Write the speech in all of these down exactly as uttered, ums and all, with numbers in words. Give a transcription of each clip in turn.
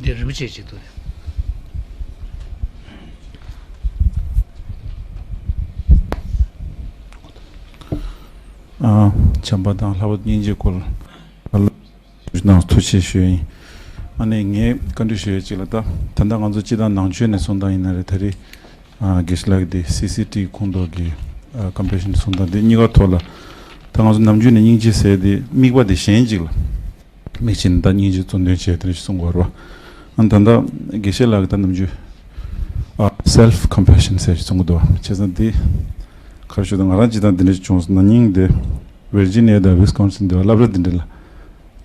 འདི་རིན་པོ་ཆེ་ཅིག་འདུག་ཨ། བྱམས་པ་དང་ལྷག་པར་དུ་སྙིང་རྗེ་སྐོར་ལ་ནང་ཐུགས་ཆེ་ཞུ་ཡིན། ཨ་ནི་ངས་བཀའ་འདྲི་ཞུ་ཡས་ཅིག་ལ། ད་ད་ལྟ་ང་ཚོ་སྤྱི་བཏང་ནང་ཆོས་ནས་གསུངས་སྟངས་ཡིན་ན་རེད། ད་རེས་ཨ་དགེ་བཤེས་ལགས་ཀྱིས་དེ་སི་སི་ཊི་ཁོངས་གཏོགས་ཀྱི་ཨ་ཀམ་པེ་ཤན་གསུངས་སྟངས་དེ་གཉིས་ཀ་ཐོག་ལ། ད་ང་ཚོ་ནམ་རྒྱུན་ནས་སྙིང་རྗེ་ཟེར་དེ་དམིགས་པ་དེ་གཞན་ཅིག་ལ། མིག་ཅིག་ནི་ད་སྙིང་རྗེ་གཙོ་འདོན་བྱས་དེ་འདྲ་ཞིག་གསུང་གི་ཡོད་རེད་བ། ཨ་ནི་ད་ལྟ་དགེ་བཤེས་ལགས་ཀྱིས་ད་ནམ་རྒྱུན་ཨ་self compassion ཟེར་ཞིག་གསུང་གི་འདུག་བ། བྱས་ཙང་དེ་ག་རེ་ཞུ། ད་ང་རང་སྤྱི་བཏང་དེ་འདྲ་ཞིག་བྱུང་སོང་། ན་ནིང་དེ་ཝེར་ཇི་ནི་ཡ་དང་ཝིས་ཀོན་སིན་དེ་བ་སློབ་གྲྭ་དེ་འདྲ་ལ་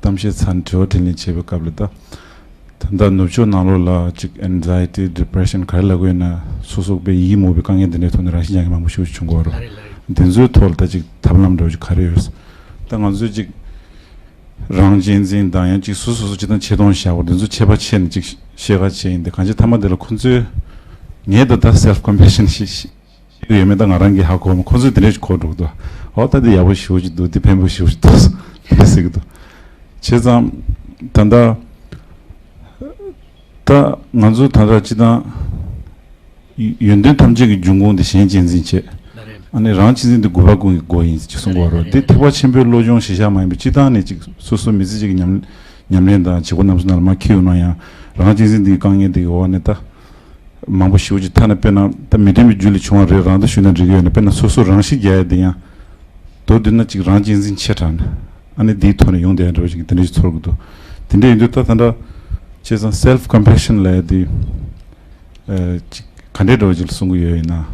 གཏམ་བཤད་ཚར་ནས་དྲི་བ་དྲིས་ལན་བྱེད་པའི་སྐབས་ལ། ད་ད་ལྟ་ནུབ་ཕྱོགས་ནང་ལོགས་ལ་ཅིག་anxiety, depression ག་རེ་ལབ་དགོས་ན་སོ་སོ་དཔེ་ཡིད་མུག་པའི་དཀའ་ངལ་དེ་འདྲའི་ཐོག་ནས་རང་ཤི་རྒྱག་མཁན་མང་པོ་ཞིག་བྱུང་གི་ཡོད་རེད་བ། ལ་རེད་ལ་རེད། དེ་ཚོའི་ཐོག་ལ་ད་ཅིག་ཐབས་ལམ་འདྲ་བོ་ཅིག་ག་རེ་ཡོད། ད་ང་ཚོས་ཅིག་རང་གཅེས་འཛིན་དང་ཡང་ཅིག་སོ་སོ་སོ་སོ་ཅི་དང་ཆེ་མཐོང་བཞག་པ་དེ་ཚོ་ཆད་པ་ཆད་ནས་ཅིག་ཤེས་ཁ་ཆེ་ཡིན་ཏེ། གང་ཅི་ཐ་མ་དེ་ལ་ཁོ་ཚོས་ངས་ད་ལྟ་self compassion ཞིག་ཤེས་ཀྱི་ཡོད་མེད་ད་ང་རང་གིས་ཧ་གོ་མ། ཁོ་ཚོས་དེ་འདྲས་ཞིག་གོ་འགྲོ་གི་འདུག་ཨོ་ད་འདི་ཡག་པོ་ཞེ་པོ་ཅིག་འདུག་འདི་ཕན་པོ་ཞེ་པོ་ཅིག་འདུག་ཟེར་གི་འདུག་བྱས་ཙང་ད་ལྟ་ད་ང་ཚོ་ད་ལྟ་སྤྱི་བཏང་ཡོན་ཏན་ཐམས་ཅད་ཀྱི་འབྱུང་ཁུངས་དེ་གཞན་གཅེས་འཛིན་བྱེད། ཨ་ནི་རང་གཅེས་འཛིན་དེ་གུས་པ་ཀུན་གྱི་སྒོ་ཡིན་ཅེས་གསུང་གི་ཡོད་རེད་བ། འདི་ཐེག་པ་ཆེན་པོའི་བློ་སྦྱོང་གཞི་བཞག་མ་ཡིན་པའི་སྤྱི་བཏང་ནས་ཅིག་སོ་སོ་མི་ཚེ་གཅིག་གི་ཉམས་ཉམས་ལེན་དང་བྱེད་སྒོ་རྣམས་སུ་ནང་ལ་མར་འཁྱེར་ཡོང་ན་ཡང་རང་གཅེས་འཛིན་དེ་གི་དཀའ་ངལ་དེ་གི་འོག་ནས་ད་མང་པོ་ཞེ་པོ་ཅིག་ཐ་ན་དཔེར་ན་ད་མི་དྲན་པའི་རྒྱུ་ལས་བྱུང་བ་རེད་རང་ད་ཞུས་ན་འགྲིག་གི་ཡོད་ན། དཔེར་ན་སོ་སོ་རང་ཤི་རྒྱག་ཡ་དེ་ཡང་མདོར་བསྡུས་ན་ཅིག་རང་གཅེས་འཛིན་ཆེ་དྲགས་ནས་ཨ་ནི་དེའི་ཐོག་ནས་ཡོང་བསྡད་ཡ་འདྲ་བོ་ཅིག་དེ་འདྲ་ཞིག་ཚོར་གི་འདུག་དེ་འདྲ་ཡིན་དུས་ད་ད་ལྟ་བྱས་ཙང་self compassion ལབ་ཡ་དེ། ཨ་ཅིག་ག་འདྲའི་འདྲ་བོ་ཅིག་ལ་གསུང་གི་ཡོད་ཡིན་ན། ཨ་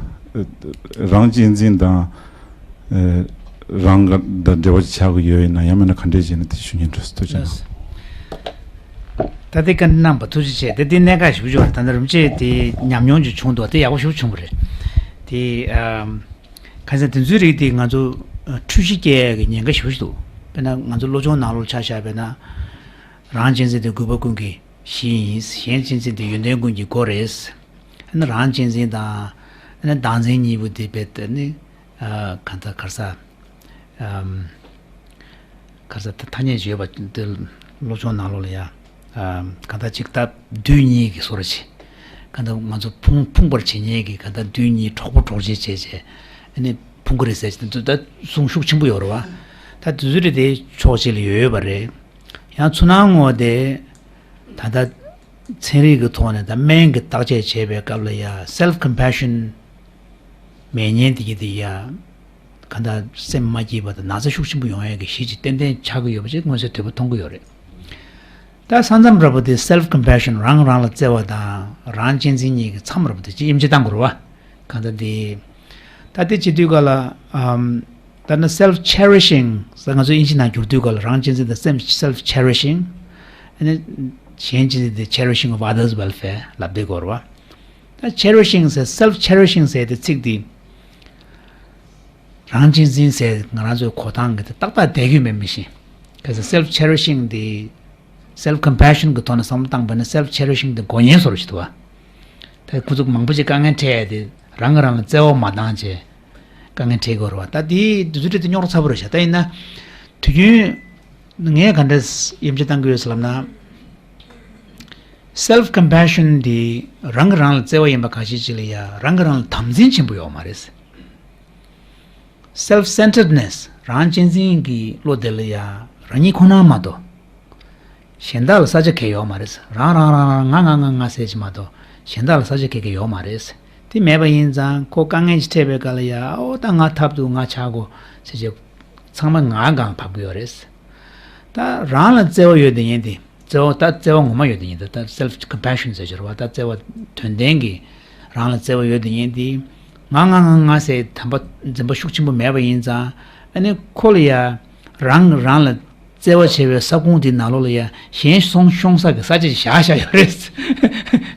རང་གཅེས་འཛིན་དང་ཨ་རང་དང་འབྲེལ་བ་ཅིག་ཆགས་ཀྱི་ཡོད་ཡིན་ན། ཡང་མིན་ན་ག་འདྲས་བྱས་ན་དེ་ཞུ་སྙིང་འདོད་སོང་། ཐུགས་རྗེ་གནང་། ད་ལྟའི་བཀའ་འདྲི་གནང་བ་ཐུགས་རྗེ་ཆེ། དེ་དེ་གནད་འགག་ཞེ་པོ་ཅིག་ཡོད་རེད། ད་ལྟ་རིན་པོ་ཆེ་དེ་ཉམས་མྱོང་ཅིག་བྱུང་འདུག་དེ་ཡག་པོ་ཞེ་པོ་བྱུང་བ་རེད། དེ་ཨ་གང་ཟེར་དེ་ཚོའི་རིགས་དེ་ང་ཚོ་ཨ་འཁྲུལ་གཞི་སྐྱེ་ཡག་གི་ཉེན་ཁ་ཞེ་པོ་ཞིག་འདུག་དཔེར་ན་ང་ཚོ་བློ་སྦྱོང་ནང་ལོགས་ཆ་བཞག་པ་ཡིན་ན། རང་གཅེས་འཛིན་དེ་གུས་པ་ཀུན་གྱི་གཞི་ཡིན། གཞན་གཅེས་འཛིན་དེ་ཡོན་ཏན་ཀུན་གྱི་སྒོ་རེད། ཨ་ནི་རང་གཅེས་འཛིན་དང་ཨ་ནི་བདག་འཛིན་གཉིས་པོ་དེ་རྦད་དེ་ནི་ཨ་གང་ལྟར་ག་རེ་ཟ། ཨམ། ག་རེ་ཟ། ཐ་སྙད་ཅིག་ཡོད་པ་དེ་བློ་སྦྱོང་ནང་ལོགས་ལ་ཡ། ཨམ། གང་ལྟར་ཅིག་ད་བདུད་གཉིས་ཀྱི་བཟོ་འདྲ་ཅིག་གང་ལྟར་ང་ཚོ་ཕུང་ཕུང་བར་བྱེད་མཁན་གྱི་གང་ལྟར་བདུད་གཉིས་གྲོགས་པོ་གྲོགས་མཆེད་བྱས་བྱས་ཨ་ནི་ཕུང་གི་རེད་ཟེར་གྱི་འདུག་ད་གསུང་ཤུགས་ཆེན་པོ་ཡོད་རེད་བ། ད་དེ་ཚོ་རེད་དེ་ཕྱོགས་གཅིག་ལ་ཡོད་ཡོད་པ་རེད། ཡང་ཚུར་སྣང་ངོ་དེ་ད་ལྟ་ཚན་རིག་གི་ཐོག་ནས་ད་སྨན་གྱི་བརྟག་དཔྱད་བྱེད་པའི་སྐབས་ལ་ཡ་self compassion མེད་མཁན་དེ་གྱིས་དེ་ཡ་གང་ལྟར་སེམས་མ་སྐྱིད་པ་དང་ན་ཚ་ཤུགས་ཆེན་པོ་ཡོང་ཡས་ཀྱི་གཞི་ཅིག་ཏན་ཏན་ཆགས་ཀྱི་ཡོད་པ་ཅིག་མངོན་གསལ་དོད་པོ་མཐོང་གི་ཡོད་རེད། ད་ས་མཚམས་ར་པོ་དེ་self compassion རང་རང་ལ་བརྩེ་བ་དང་རང་གཅེས་འཛིན་གཉིས་ཀྱི་མཚམས་ར་པོ་དེ་ཅིག་དབྱེ་འབྱེད་གཏང་དགོས་རེད་བ། གང་ལྟར་དེ། ད་དེ་བྱེད་དུས་ག་ལ། ཨམ། ད་ནི་self cherishing ཟེར་ང་ཚོ་དབྱིན་ཇི་ནང་བསྒྱུར་དུས་ག་ལ་རང་གཅེས་འཛིན་དང་སེམས་self cherishing ཨ་ནི་གཞན་གཅེས་འཛིན་དེ་cherishing of others welfare ལབ་བསྡད་ཀྱི་ཡོད་རེད་བ། ད་cherishing ཟེར་self cherishing ཟེར་དེ་ཚིག་འདི་རང་གཅེས་འཛིན་ཟེར་ང་རང་ཚོའི་གོ་སྟངས་ཀྱི་དེ་ཏག་ཏག་བསྡད་ཀྱི་མེད་མི་ཤེས། གལ་སྲིད་self cherishing དེ་self compassion གི་ཐོག་ནས་བསམ་བློ་བཏང་པ་ན་self cherishing དེ་དགོས་ངེས་བཟོ་འདྲ་ཞིག་འདུག་བ། ད་ཁོ་ཚོ་མང་པོ་ཅིག་དཀའ་ངལ་འཕྲད་ཡ་དེ་རང་གིས་རང་ལ་བརྩེ་བ་མ་བཏང་བྱས་དཀའ་ངལ་འཕྲད་ཀྱི་ཡོད་རེད་བ། ད་དེ་དེ་ཚོ་འདྲ་དེ་རྙོག་དྲ་ཚ་པོ་རེད་ཤག་ད་ཡིན་ན་དུས་རྒྱུན་ངས་ག་འདྲ་དབྱེ་འབྱེད་བཏང་གི་ཡོད་ཟེར་ལབ་ན། self compassion དེ་རང་གིས་རང་ལ་བརྩེ་བ་ཡིན་པ་ཁ་ཤས་ཅིག་ལ་ཡ་རང་གིས་རང་ལ་དམ་འཛིན་ཆེན་པོ་ཡོད་མ་རེད། self centeredness རང་གཅེས་འཛིན་གྱི་བློ་དེ་ལ་ཡ་རང་ཉིད་ཁོ་ན་མ་གཏོགས་གཞན་དག་ལ་ས་ཆ་གང་ཡང་ཡོད་མ་རེད། རང་རང་རང་རང་ང་ང་ང་ང་ཟེར་གྱི་མ་གཏོགས་གཞན་དག་ལ་ས་ཆ་གང་ཡང་ཡོད་མ་རེད། དེ་མེད་པ་ཡིན་ཙང་ཁོ་དཀའ་ངལ་ཞིག་འཕྲད་པའི་སྐབས་ལ་ཡ་ཨོ་ད་ང་ཐབས་སྡུག་ང་ཆག་གོ་ཟེར་བྱས་ཚང་མ་ང་སྒང་ལ་བབས་ཀྱི་ཡོད་རེད། ད་རང་ལ་བརྩེ་བ་ཡོད་དེ་ཡིན་ཏེ། བརྩེ་བ་ད་བརྩེ་བ་ངོ་མ་ཡོད་དེ་ཡིན་ད། ད་self compassion ཟེར་གྱི་རེད་བ། ད་བརྩེ་བ་དོན་ལྡན་གྱི་རང་ལ་བརྩེ་བ་ཡོད་དེ་ཡིན་དེ། ང་ང་ང་ང་ཟེར་དམ་པ་འཛིན་པ་ཤུགས་ཆེན་པོ་མེད་པ་ཡིན་ཙང་ཨ་ནི་ཁོ་ལ་ཡ་རང་རང་ལ་བརྩེ་བ་བྱེད་པའི་ས་ཁོངས་དེའི་ནང་ལོགས་ལ་ཡ་གཞན་སོང་ཤོང་ས་གི་ས་ཆ་ཞིག་བཞག་བཞག་ཡོད་རེད།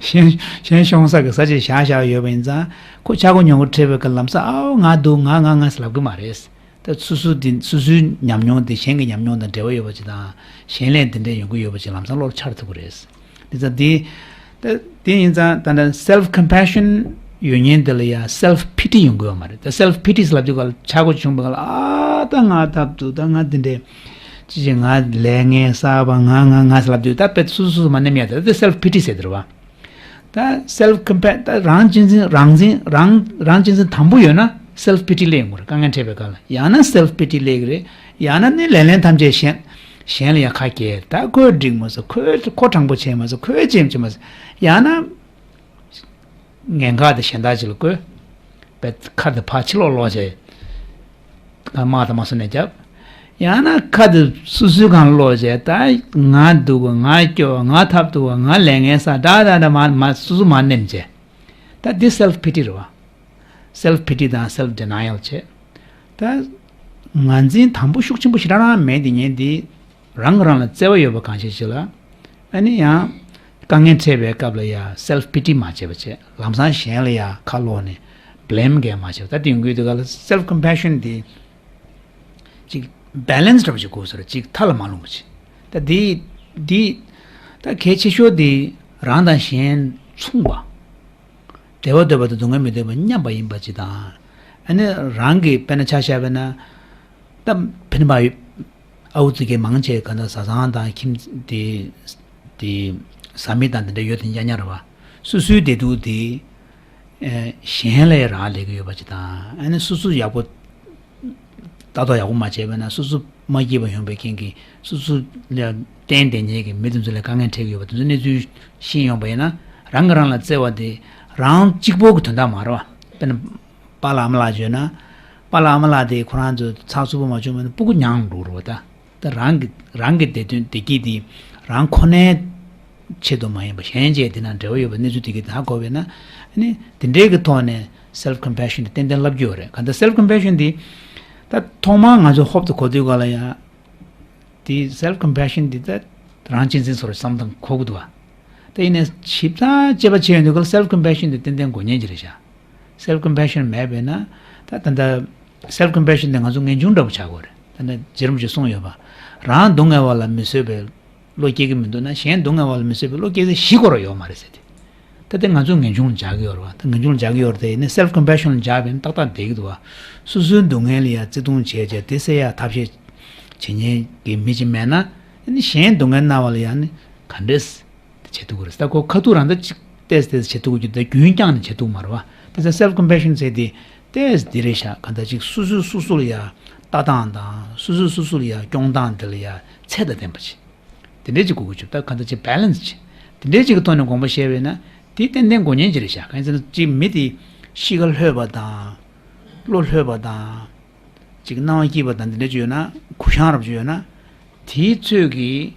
གཞན་གཞན་ཤོང་ས་གི་ས་ཆ་ཞིག་བཞག་བཞག་ཡོད་པ་ཡིན་ཙང་ཁོ་ཆག་སྒོ་ཉོ་སྒོ་འཕྲད་པའི་སྐབས་ལམ་སང་ཨའོ་ང་འདུག་ང་ང་ང་ཟེར་ལབ་གི་མ་རེད། ད་སོ་སོ་དེ་སོ་སོའི་ཉམས་མྱོང་དེ་གཞན་གྱི་ཉམས་མྱོང་དང་འབྲེལ་བ་ཡོད་པ་ཅིག་དང་གཞན་ལས་དེ་འདྲ་ཡོང་གི་ཡོད་པ་ཅིག་ལམ་སང་བློར་འཆར་ཐུབ་ཀྱི་རེད། དེ་ཙང་དེ་ད་དེ་ཡིན་ཙང་ད་ལྟ་self compassion ཡོད་མཁན་དེ་ལ་ཡང་self pity ཡོང་གི་ཡོད་མ་རེད། ད་self pity ལབ་དུས་ག་ལ་ཆག་སྒོ་བྱུང་བ་ག་ལ་ཨ་ད་ང་ཐབས་སྡུག་ད་ང་དེ་འདྲས་ ཅི་ཅི་ང་ལས་ངན་བསགས་པ་ང་ང་ང་ཟེར་ལབ་དུས་ད་དཔེ་སུ་སུ་སུ་མ་ནེམ་ཡ་ད་དེ་self pity ཟེར་དེ་རེད་བ། ད་self compassion ད་རང་གཅེས་འཛིན་རང་འཛིན་རང་རང་གཅེས་འཛིན་དམ་པོ་ཡོད་ན་self pity སླེབས་ཡོང་གི་རེད། དཀའ་ངལ་འཕྲད་པའི་སྐབས་ལ་ཡང་ན་self pity སླེབས་ཀྱི་རེད། ཡང་ན་ནི་ལེ་ལན་ཐམས་ཅད་གཞན་གཞན་ལ་ཡང་ཁ་གྱེས། ད་ཁོས་འགྲིག་མ་སོང་། ཁོས་ཁོ་དྲང་པོ་བྱས་མ་སོང་། ཁོས་ཅེས་བྱས་མ་སོང་། ཡང་ན། ངན་ཁག་དེ་གཞན་དག་ཅིག་ལ་བཀོད། པས་ཁ་དེ་ཕར་ཕྱི་ལོགས་སློག་བྱས། དམག་དང་དམག་སོ་ནས་རྒྱབ། ཡང་ན་ཁ་དེ་སོ་སོའི་སྒང་སློག་བྱས། ད་ང་སྡུག་གོ། ང་སྐྱོ་བ། ང་ཐབས་སྡུག་གོ། ང་ལས་ངན་བསགས། ད་ད་ད་མ་མ་སོ་སོ་མ་ནེམ་བྱས། ད་འདི་self pity རེད་བ། self pity དང་self denial བྱས། ད་ངར་འཛིན་དམ་པོ་ཤུགས་ཆེན་པོ་ཞེ་དྲག་རང་མེད་དེ་ཉན་དེ། རང་གིས་རང་ལ་བརྩེ་བ་ཡོད་པ་གང་ཞིག་ཅིག་ལ། ཨ་ནི་ཡང་དཀའ་ངལ་འཕྲད་པའི་སྐབས་ལ་ཡང་self pity མ་བྱེད་པ་བྱས། ལམ་སང་གཞན་ལ་ཡང་ཁ་ལོག་ནས་blame གང་མ་བྱེད་པ། ད་དེ་ཡོང་གི་དུས་སྐབས་ལ་self compassion དེ་ཅིག་balance འདྲ་པོ་ཅིག་དགོས་ས་རེད། ཅིག་མཐའ་ལ་མ་ལྷུང་བ་ཅིག་ད་དེ་དེ་ད་གལ་ཆེ་ཤོས་དེ་རང་དང་གཞན་མཚུངས་པ། བདེ་བ་འདོད་པ་དང་སྡུག་བསྔལ་མི་འདོད་པ་མཉམ་པ་ཡིན་པ་ཅིག་དང་། ཨ་ནི་རང་གི་དཔེར་ན་ཆ་བཞག་པ་ན། ད་ཕན་པ་ཨའུ་ཙི་གེ་མང་ཆེ་ག་ད་བཟའ་ཚང་དང་ཁྱིམ་དེ་དེ་བཟའ་མི་དང་དེ་འདྲ་ཡོད་དེ་ཉག་ཉག་རེད་བ། སོ་སོའི་བདེ་སྡུག་དེ་གཞན་ལ་རག་ལས་ཀྱི་ཡོད་པ་ཅིག་དང་། ཨ་ནི་སོ་སོ་ཡག་པོ་ལྟ་རྟོག་ཡག་པོ་མ་བྱས་པ་ན་སོ་སོ་མ་སྐྱིད་པ་ཡོང་པའི་རྐྱེན་གྱིས་སོ་སོ་ལ་བརྟེན་བསྡད་མཁན་གྱི་མི་དེ་ཚོ་ལ་དཀའ་ངལ་འཕྲད་ཀྱི་ཡོད་པ་དེ་ཚོ་གནས་ཚུལ་ཤེས་ཡོང་པ་ཡིན་ན། རང་གིས་རང་ལ་བརྩེ་བ་དེ་རང་གཅིག་པོ་གི་དོན་དག་མ་རེད་བ། དཔེར་ན། པཱ་ལགས་ཨ་མ་ལགས་བརྗོད་ན། པཱ་ལགས་ཨ་མ་ལགས་དེ་ཁོ་རང་ཚོ་ཚགས་ཚུད་པོ་མ་བྱུང་བ་ན་སྤུ་གུ་མྱངས་འགྲོ་རེད་བ་ད། ད་རང་གི་རང་གི་བདེ་དོན་བདེ་སྐྱིད་དེ་རང་ཁོ་ནའི་ཆེད་དུ་མ་ཡིན་པ་གཞན་བཅས་དེ་ན་འབྲེལ་བ་ཡོད་པ་གནས་ཚུལ་དེ་གི་ད་གོ་བས་ན། ཨ་ནི་དེ་འདྲའི་གི་ཐོག་ནས་self compassion དེ་ཏན་ཏན་ལབ་རྒྱུ་ཡོད་རེད། ག་ད་self compassion དེ་ད་ཐོག་མར་ང་ཚོ་ཧོབ་ཏུ་གོ་དུས་ག་ལ་ཡང་དེ་self compassion དེ་ད་རང་གཅེས་འཛིན་ཚོར་བསམ་སྟངས་གོ་གི་འདུག་བ། ད་ཡིན་ནའི་ཞིབ་ཚགས་དཔྱད་པ་བྱས་ཡོང་དུས་ག་ལ་self compassion དེ་ཏན་ཏན་དགོས་ངེས་ཅིག་རེད་ཤག self compassion མེད་པས་ན། ད་ད་ལྟ་self compassion དེ་ང་ཚོ་ངེས་འབྱུང་འདྲ་པོ་ཆགས་དགོས་རེད། ད་ལྟ་རྗེ་རིན་པོ་ཆེས་གསུངས་ཡོད་པ། རང་སྡུག་བསྔལ་བ་ལ་མི་བཟོད་པའི་བློ་སྐྱེ་གི་མི་འདུག་ན། གཞན་སྡུག་བསྔལ་བ་ལ་མི་བཟོད་པའི་བློ་སྐྱེ་ས་གཞི་ཁོ་རང་ཡོད་མ་རེད་ཟེར་ཏེ། ད་ལྟ་ང་ཚོ་ངེས་འབྱུང་ལ་འཇགས་ཀྱི་ཡོད་རེད་བ། ད་ངེས་འབྱུང་ལ་འཇགས་ཀྱི་ཡོད་རེད་དེ་ཡིན་ན་self compassion ལ་འཇགས་པས་ན་ཏག་ཏག་བསྡད་ཀྱི་འདུག་བ། སོ་སོའི་སྡུག་བསྔལ་ལ་ཡ་བརྩེ་དུང་བྱས་བྱས་དེ་སེལ་ཡ་ཐབས་ཤེས་བྱེད་མཁན་གྱི་མི་ཅིག་མེད་ན། ཨ་ནི་གཞན་སྡུག་བསྔལ་གནང་བ་ལ་ཡ་ནི་ག་འདྲས། དེ་བྱེད་ཐུབ་ཀྱི་རེད། ད་ཁོ་ཁ་ཐུག་རང་ད་ཅིག་ཏོག་ཙམ་ཏོག་ཙམ་བྱེད་ཐུབ་ཀྱི་རྒྱུ་ད་རྒྱུན་བསྐྱངས་ནས་བྱེད་ཐུབ་མ་རེད་བ། དེ་ཚོ་self compassion ཟེར་དེ་ཏོག་ཙམ་དེ་རེད་ཤག་གང་ལྟར་ཅིག་སོ་སོས་སོ་སོ་ལ་ཡ་ལྟ་སྟངས་དང་སོ་སོས་སོ་སོ་ལ་ཡ་སྐྱོང་སྟངས་དེ་ལ་ཡ་ཚད་དང་ལྡན་པ་ཅིག་དེ་འདྲས་ཅིག་དགོས་ཀྱི་བྱུང་། ད་གང་ལྟར་ཅིག་balance ཅིག་དེ་འདྲས་ཅིག་གི་ཐོག་ནས་དགོངས་པ་བཞེས་པས་ན་དེ་ཏན་ཏན་དགོས་ངེས་ཅིག་རེད་ཤག་གང་ཡིན་ཟེར་ན་ཅིག་མི་དེ་གཤིས་ཀ་ལྷོད་པ་དང་བློ་ལྷོད་པ་དང་། ཅིག་སྣང་བ་སྐྱིད་པ་དང་འདི་འདྲ་ཅིག་ཡོད་ན། གུ་ཤང་རབ་ཅིག་ཡོད་ན། དེའི་ཚོད་ཀྱིས་